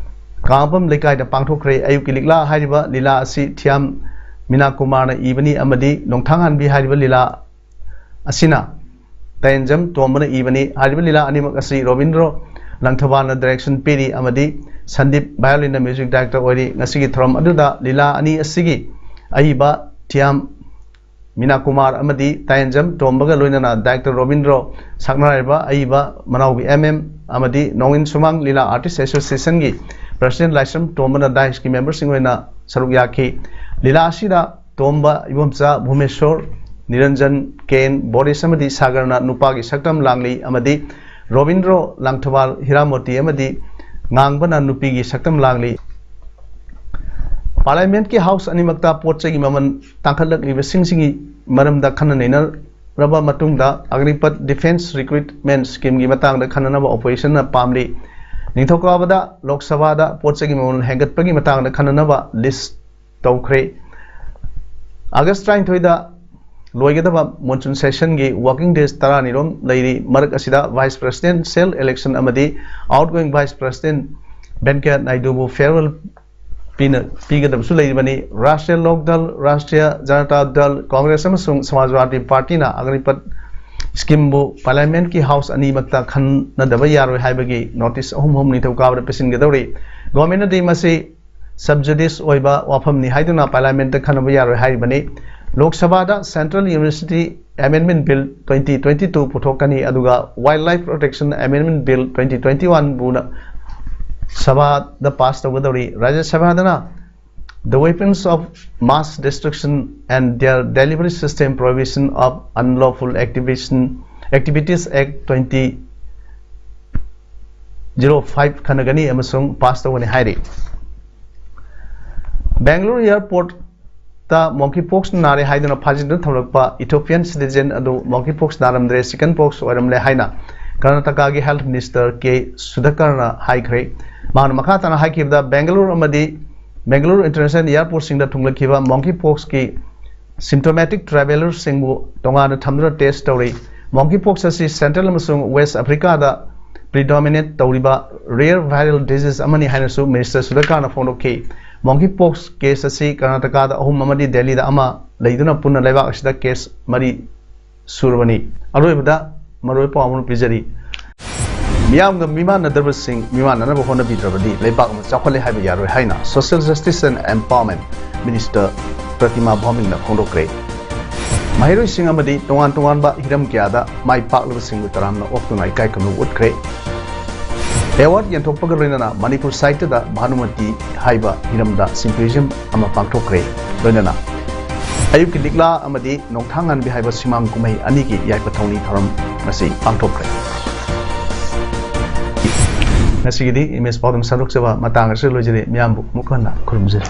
ꯀꯥꯉꯄꯝ ꯂꯩꯀꯥꯏꯗ ꯄꯥꯡꯊꯣꯛꯈ꯭ꯔꯦ꯫ ꯑꯌꯨꯛꯀꯤ ꯂꯤꯛꯂꯥ ꯍꯥꯏꯔꯤꯕ ꯂꯤꯂꯥ ꯑꯁꯤ ꯊꯤꯌꯥꯝ ꯃꯤꯅꯥ ꯀꯨꯃꯥꯔꯅ ꯏꯕꯅꯤ ꯑꯃꯗꯤ ꯅꯣꯡꯊꯥꯡꯉꯥꯟꯕꯤ ꯍꯥꯏꯔꯤꯕ ꯂꯤꯂꯥ ꯑꯁꯤꯅ ꯇꯥꯌꯦꯟꯖꯝ ꯇꯣꯝꯕꯅ ꯏꯕꯅꯤ꯫ ꯍꯥꯏꯔꯤꯕ ꯂꯤꯂꯥ ꯑꯅꯤꯃꯛ ꯑꯁꯤ ꯔꯣꯕꯤꯟꯗ꯭ꯔꯣ ꯂꯪꯊꯕꯥꯜꯅ ꯗꯥꯏꯔꯦꯛꯁꯟ ꯄꯤꯔꯤ ꯑꯃꯗꯤ ꯁꯟꯗꯤꯞ ꯚꯥꯌꯣꯂꯤꯟꯅ ꯃ꯭ꯌꯨꯖꯤꯛ ꯗꯥꯏꯔꯦꯛꯇꯔ ꯑꯣꯏꯔꯤ꯫ ꯉꯁꯤꯒꯤ ꯊꯧꯔꯝ ꯑꯗꯨꯗ ꯂꯤꯂꯥ ꯑꯅꯤ ꯑꯁꯤꯒꯤ ꯑꯏꯕ ꯊꯤꯌꯥꯝ ꯃꯤꯅꯥ ꯀꯨꯃꯥꯔ ꯑꯃꯗꯤ ꯇꯥꯌꯦꯟꯖꯝ ꯇꯣꯝꯕꯒ ꯂꯣꯏꯅꯅ ꯗꯥꯏꯔꯦꯛꯇꯔ ꯔꯣꯕꯤꯟꯗ꯭ꯔꯣ, ꯁꯛꯅꯥꯏꯔꯕ ꯑꯏꯕ ꯃꯅꯥꯎꯕꯤ ꯑꯦꯝ ꯑꯦꯝ ꯑꯃꯗꯤ ꯅꯣꯡꯏꯟ ꯁꯨꯃꯥꯡ ꯂꯤꯂꯥ ꯑꯥꯔꯇꯤꯁ ꯑꯦꯁꯣꯁꯤꯌꯦꯁꯟꯒꯤ ꯄ꯭ꯔꯁꯤꯗꯦꯟ ꯂꯥꯏꯁ꯭ꯔꯝ ꯇꯣꯝꯕꯅ ꯗꯥꯏꯁꯀꯤ ꯃꯦꯝꯕꯔꯁꯤꯡ ꯑꯣꯏꯅ ꯁꯔꯨꯛ ꯌꯥꯈꯤ꯫ ꯂꯤꯂꯥ ꯑꯁꯤꯗ ꯇꯣꯝꯕ, ꯏꯕꯣꯝꯆꯥ, ꯚꯨꯃꯦꯁꯣꯔ, ꯅꯤꯔꯟꯖꯟ, ꯀꯦꯟ, ꯕꯣꯔꯤꯁ ꯑꯃꯗꯤ ꯁꯥꯒꯔꯅ ꯅꯨꯄꯥꯒꯤ ꯁꯛꯇꯝ ꯂꯥꯡꯂꯤ ꯑꯃꯗꯤ ꯔꯣꯕꯤꯟꯗ꯭ꯔꯣ ꯂꯥꯡꯊꯕꯥꯜ, ꯍꯤꯔꯥꯃꯣꯇꯤ ꯑꯃꯗꯤ ꯉꯥꯡꯕꯅ ꯅꯨꯄꯤꯒꯤ ꯁꯛꯇꯝ ꯂꯥꯡꯂꯤ꯫ ꯄꯥꯔꯂꯤꯌꯥꯃꯦꯟꯠꯀꯤ ꯍꯥꯎꯁ ꯑꯅꯤꯃꯛꯇ ꯄꯣꯠ ꯆꯩꯒꯤ ꯃꯃꯜ ꯇꯥꯡꯈꯠꯂꯛꯂꯤꯕꯁꯤꯡꯁꯤꯒꯤ ꯃꯔꯝꯗ ꯈꯟꯅ ꯅꯩꯅꯔꯕ ꯃꯇꯨꯡꯗ ꯑꯒꯅꯤꯄꯠ ꯗꯤꯐꯦꯟꯁ ꯔꯤꯀ꯭ꯔꯨꯠꯃꯦꯟꯠ ꯁ꯭ꯀꯤꯝꯒꯤ ꯃꯇꯥꯡꯗ ꯈꯟꯅꯅꯕ ꯑꯣꯄꯣꯖꯤꯁꯟꯅ ꯄꯥꯝꯂꯤ꯫ ꯅꯤꯡꯊꯧꯀꯥꯕꯗ ꯂꯣꯛ ꯁꯚꯥꯗ ꯄꯣꯠ ꯆꯩꯒꯤ ꯃꯃꯜ ꯍꯦꯟꯒꯠꯄꯒꯤ ꯃꯇꯥꯡꯗ ꯈꯟꯅꯅꯕ ꯂꯤꯁ ꯇꯧꯈ꯭ꯔꯦ꯫ ꯑꯥꯒꯁ ꯇꯔꯥꯅꯤꯊꯣꯏꯗ ꯂꯣꯏꯒꯗꯕ ꯃꯣꯟꯁꯨꯟ ꯁꯦꯁꯟꯒꯤ ꯋꯥꯔꯀꯤꯡ ꯗꯦꯖ ꯇꯔꯥꯅꯤꯔꯣꯝ ꯂꯩꯔꯤ꯫ ꯃꯔꯛ ꯑꯁꯤꯗ ꯚꯥꯏꯁ ꯄ꯭ꯔꯁꯤꯗꯦꯟꯁꯤꯌꯦꯜ ꯏꯂꯦꯛꯁꯟ ꯑꯃꯗꯤ ꯑꯥꯎꯠꯒꯣꯌꯤꯡ ꯚꯥꯏꯁ ꯄ꯭ꯔꯁꯤꯗꯦꯟ ꯚꯦꯡꯀꯌꯥ ꯅꯥꯏꯗꯨꯕꯨ ꯐꯦꯌꯔꯋꯦꯜ ꯄꯤꯅ ꯄꯤꯒꯗꯕꯁꯨ ꯂꯩꯔꯤꯕꯅꯤ꯫ ꯔꯥꯁꯇ꯭ꯔꯤꯌꯥ ꯂꯣꯛ ꯗꯜ, ꯔꯥꯁꯇ꯭ꯔꯤꯌꯥ ꯖꯅꯇꯥ ꯗꯜ, ꯀꯣꯡꯒ꯭ꯔꯦꯁ ꯑꯃꯁꯨꯡ ꯁꯃꯥꯖꯋꯥꯗꯤ ꯄꯥꯔꯇꯤꯅ ꯑꯒꯅꯤꯄꯠ ꯁ꯭ꯀꯤꯝꯕꯨ ꯄꯥꯔꯂꯤꯌꯥꯃꯦꯟꯠꯀꯤ ꯍꯥꯎꯁ ꯑꯅꯤꯃꯛꯇ ꯈꯟꯅꯗꯕ ꯌꯥꯔꯣꯏ ꯍꯥꯏꯕꯒꯤ ꯅꯣꯇꯤꯁ ꯑꯍꯨꯝ ꯑꯍꯨꯝ ꯅꯤꯡꯊꯧꯀꯥꯕꯗ ꯄꯤꯁꯤꯟꯒꯗꯧꯔꯤ꯫ ꯒꯣꯔꯃꯦꯟꯅꯗꯤ ꯃꯁꯤ ꯁꯕ ꯖꯨꯗꯤꯁ ꯑꯣꯏꯕ ꯋꯥꯐꯝꯅꯤ ꯍꯥꯏꯗꯨꯅ ꯄꯥꯔꯂꯤꯌꯥꯃꯦꯟꯠꯇ ꯈꯟꯅꯕ ꯌꯥꯔꯣꯏ ꯍꯥꯏꯔꯤꯕꯅꯤ꯫ ꯂꯣꯛ ꯁꯚꯥꯗ Central University Amendment Bill twenty twenty-two ꯄꯨꯊꯣꯛꯀꯅꯤ, ꯑꯗꯨꯒ Wildlife Protection Amendment Bill twenty twenty-one ꯕꯨꯅ ꯁꯚꯥꯗ ꯄꯥꯁ ꯇꯧꯒꯗꯧꯔꯤ꯫ ꯔꯥꯖ꯭ꯌ ꯁꯚꯥꯗꯅ The Weapons of Mass Destruction and Their Delivery System, Prohibition of Unlawful Activation, Activities Act twenty zero five ꯈꯟꯅꯒꯅꯤ ꯑꯃꯁꯨꯡ pass ꯇꯧꯒꯅꯤ ꯍꯥꯏꯔꯤ꯫ ꯕꯦꯡꯒꯂꯨꯔꯨ ꯑꯦꯌꯔꯄꯣꯔꯠꯇ ꯃꯣꯡꯀꯤ ꯄꯣꯛꯁ ꯅꯥꯔꯦ ꯍꯥꯏꯗꯨꯅ ꯐꯥꯖꯤꯟꯗꯨꯅ ꯊꯝꯂꯛꯄ ꯏꯊꯣꯄꯤꯌꯥꯟ citizen ꯑꯗꯨ ꯃꯣꯡꯀꯤ ꯄꯣꯛꯁ ꯅꯥꯔꯝꯗ꯭ꯔꯦ, ꯆꯤꯀꯟ ꯄꯣꯛꯁ ꯑꯣꯏꯔꯝꯂꯦ ꯍꯥꯏꯅ ꯀꯔꯅꯥꯇꯀꯥꯒꯤ ꯍꯦꯜꯊ ꯃꯤꯅꯤꯁꯇꯔ ꯀꯦ ꯁꯨꯙꯥꯀꯔꯅ ꯍꯥꯏꯈ꯭ꯔꯦ꯫ ꯃꯍꯥꯛꯅ ꯃꯈꯥ ꯇꯥꯅ ꯍꯥꯏꯈꯤꯕꯗ, ꯕꯦꯡꯒꯂꯨꯔꯨ ꯑꯃꯗꯤ ꯕꯦꯡꯒꯂꯨꯔꯨ ꯏꯟꯇꯔꯅꯦꯁꯅꯦꯜ ꯑꯦꯌꯔꯄꯣꯔꯠꯁꯤꯡꯗ ꯊꯨꯡꯂꯛꯈꯤꯕ ꯃꯣꯡꯀꯤ ꯄꯣꯛꯁꯀꯤ ꯁꯤꯝꯇꯣꯃꯦꯇꯤꯛ ꯇ꯭ꯔꯥꯚꯦꯂꯔꯁꯤꯡꯕꯨ ꯇꯣꯉꯥꯟꯅ ꯊꯝꯗꯨꯅ ꯇꯦꯁ ꯇꯧꯔꯤ꯫ ꯃꯣꯡꯀꯤ ꯄꯣꯛꯁ ꯑꯁꯤ ꯁꯦꯟꯇ꯭ꯔꯦꯜ ꯑꯃꯁꯨꯡ ꯋꯦꯁ ꯑꯐ꯭ꯔꯤꯀꯥꯗ ꯄ꯭ꯔꯤꯗꯣꯃꯤꯅꯦꯠ ꯇꯧꯔꯤꯕ ꯔꯦꯌꯔ ꯚꯥꯏꯔꯦꯜ ꯗꯤꯖꯤꯖ ꯑꯃꯅꯤ ꯍꯥꯏꯅꯁꯨ ꯃꯤꯅꯤꯁꯇꯔ ꯁꯨꯙꯥꯀꯔꯅ ꯐꯣꯡꯗꯣꯛꯈꯤ꯫ ꯃꯣꯡꯀꯤ ꯄꯣꯛꯁ ꯀꯦꯁ ꯑꯁꯤ ꯀꯔꯅꯥꯇꯀꯥꯗ ꯑꯍꯨꯝ ꯑꯃꯗꯤ ꯗꯦꯜꯂꯤꯗ ꯑꯃ ꯂꯩꯗꯨꯅ ꯄꯨꯟꯅ ꯂꯩꯕꯥꯛ ꯑꯁꯤꯗ ꯀꯦꯁ ꯃꯔꯤ ꯁꯨꯔꯕꯅꯤ꯫ ꯑꯔꯣꯏꯕꯗ ꯃꯔꯨꯑꯣꯏ ꯄꯥꯎ ꯑꯃ ꯄꯤꯖꯔꯤ꯫ ꯃꯤꯌꯥꯝꯒ ꯃꯤꯃꯥꯟꯅꯗ꯭ꯔꯕꯁꯤꯡ ꯃꯤꯃꯥꯟꯅꯅꯕ ꯍꯣꯠꯅꯕꯤꯗ꯭ꯔꯕꯗꯤ ꯂꯩꯕꯥꯛ ꯑꯃ ꯆꯥꯎꯈꯠꯂꯦ ꯍꯥꯏꯕ ꯌꯥꯔꯣꯏ ꯍꯥꯏꯅ Social Justice and Empowerment minister Pratima ꯚꯧꯃꯤꯛꯅ ꯐꯣꯡꯗꯣꯛꯈ꯭ꯔꯦ꯫ ꯃꯍꯩꯔꯣꯏꯁꯤꯡ ꯑꯃꯗꯤ ꯇꯣꯉꯥꯟ ꯇꯣꯉꯥꯟꯕ ꯍꯤꯔꯝ ꯀꯌꯥꯗ ꯃꯥꯏ ꯄꯥꯛꯂꯕꯁꯤꯡꯕꯨ ꯇꯔꯥꯝꯅ ꯑꯣꯛꯇꯨꯅ ꯏꯀꯥꯏ ꯈꯨꯝꯅꯕ ꯎꯠꯈ꯭ꯔꯦ꯫ ꯑꯦꯋꯥꯔꯗ ꯌꯦꯟꯊꯣꯛꯄꯒ ꯂꯣꯏꯅꯅ ꯃꯅꯤꯄꯨꯔ ꯁꯥꯍꯤꯇ꯭ꯌꯗ ꯚꯥꯅꯨꯃꯇꯤ ꯍꯥꯏꯕ ꯍꯤꯔꯝꯗ symposium ꯑꯃ ꯄꯥꯡꯊꯣꯛꯈ꯭ꯔꯦ꯫ ꯂꯣꯏꯅꯅ ꯑꯌꯨꯛꯀꯤ ꯂꯤꯛꯂꯥ ꯑꯃꯗꯤ ꯅꯣꯡꯊꯥꯡꯉꯥꯟꯕꯤ ꯍꯥꯏꯕ ꯁꯨꯃꯥꯡ ꯀꯨꯝꯍꯩ ꯑꯅꯤꯒꯤ ꯌꯥꯏꯐ ꯊꯧꯅꯤ ꯊꯧꯔꯝ ꯉꯁꯤ ꯄꯥꯡꯊꯣꯛꯈ꯭ꯔꯦ꯫ ꯉꯁꯤꯒꯤꯗꯤ ꯏꯃꯦꯖ ꯄꯥꯎꯗꯝ ꯁꯟꯗꯣꯛꯆꯕ ꯃꯇꯥꯡ ꯑꯁꯤꯗ ꯂꯣꯏꯖꯔꯦ꯫ ꯃꯤꯌꯥꯝꯕꯨ ꯑꯃꯨꯛ ꯍꯟꯅ ꯈꯨꯔꯨꯝꯖꯔꯤ꯫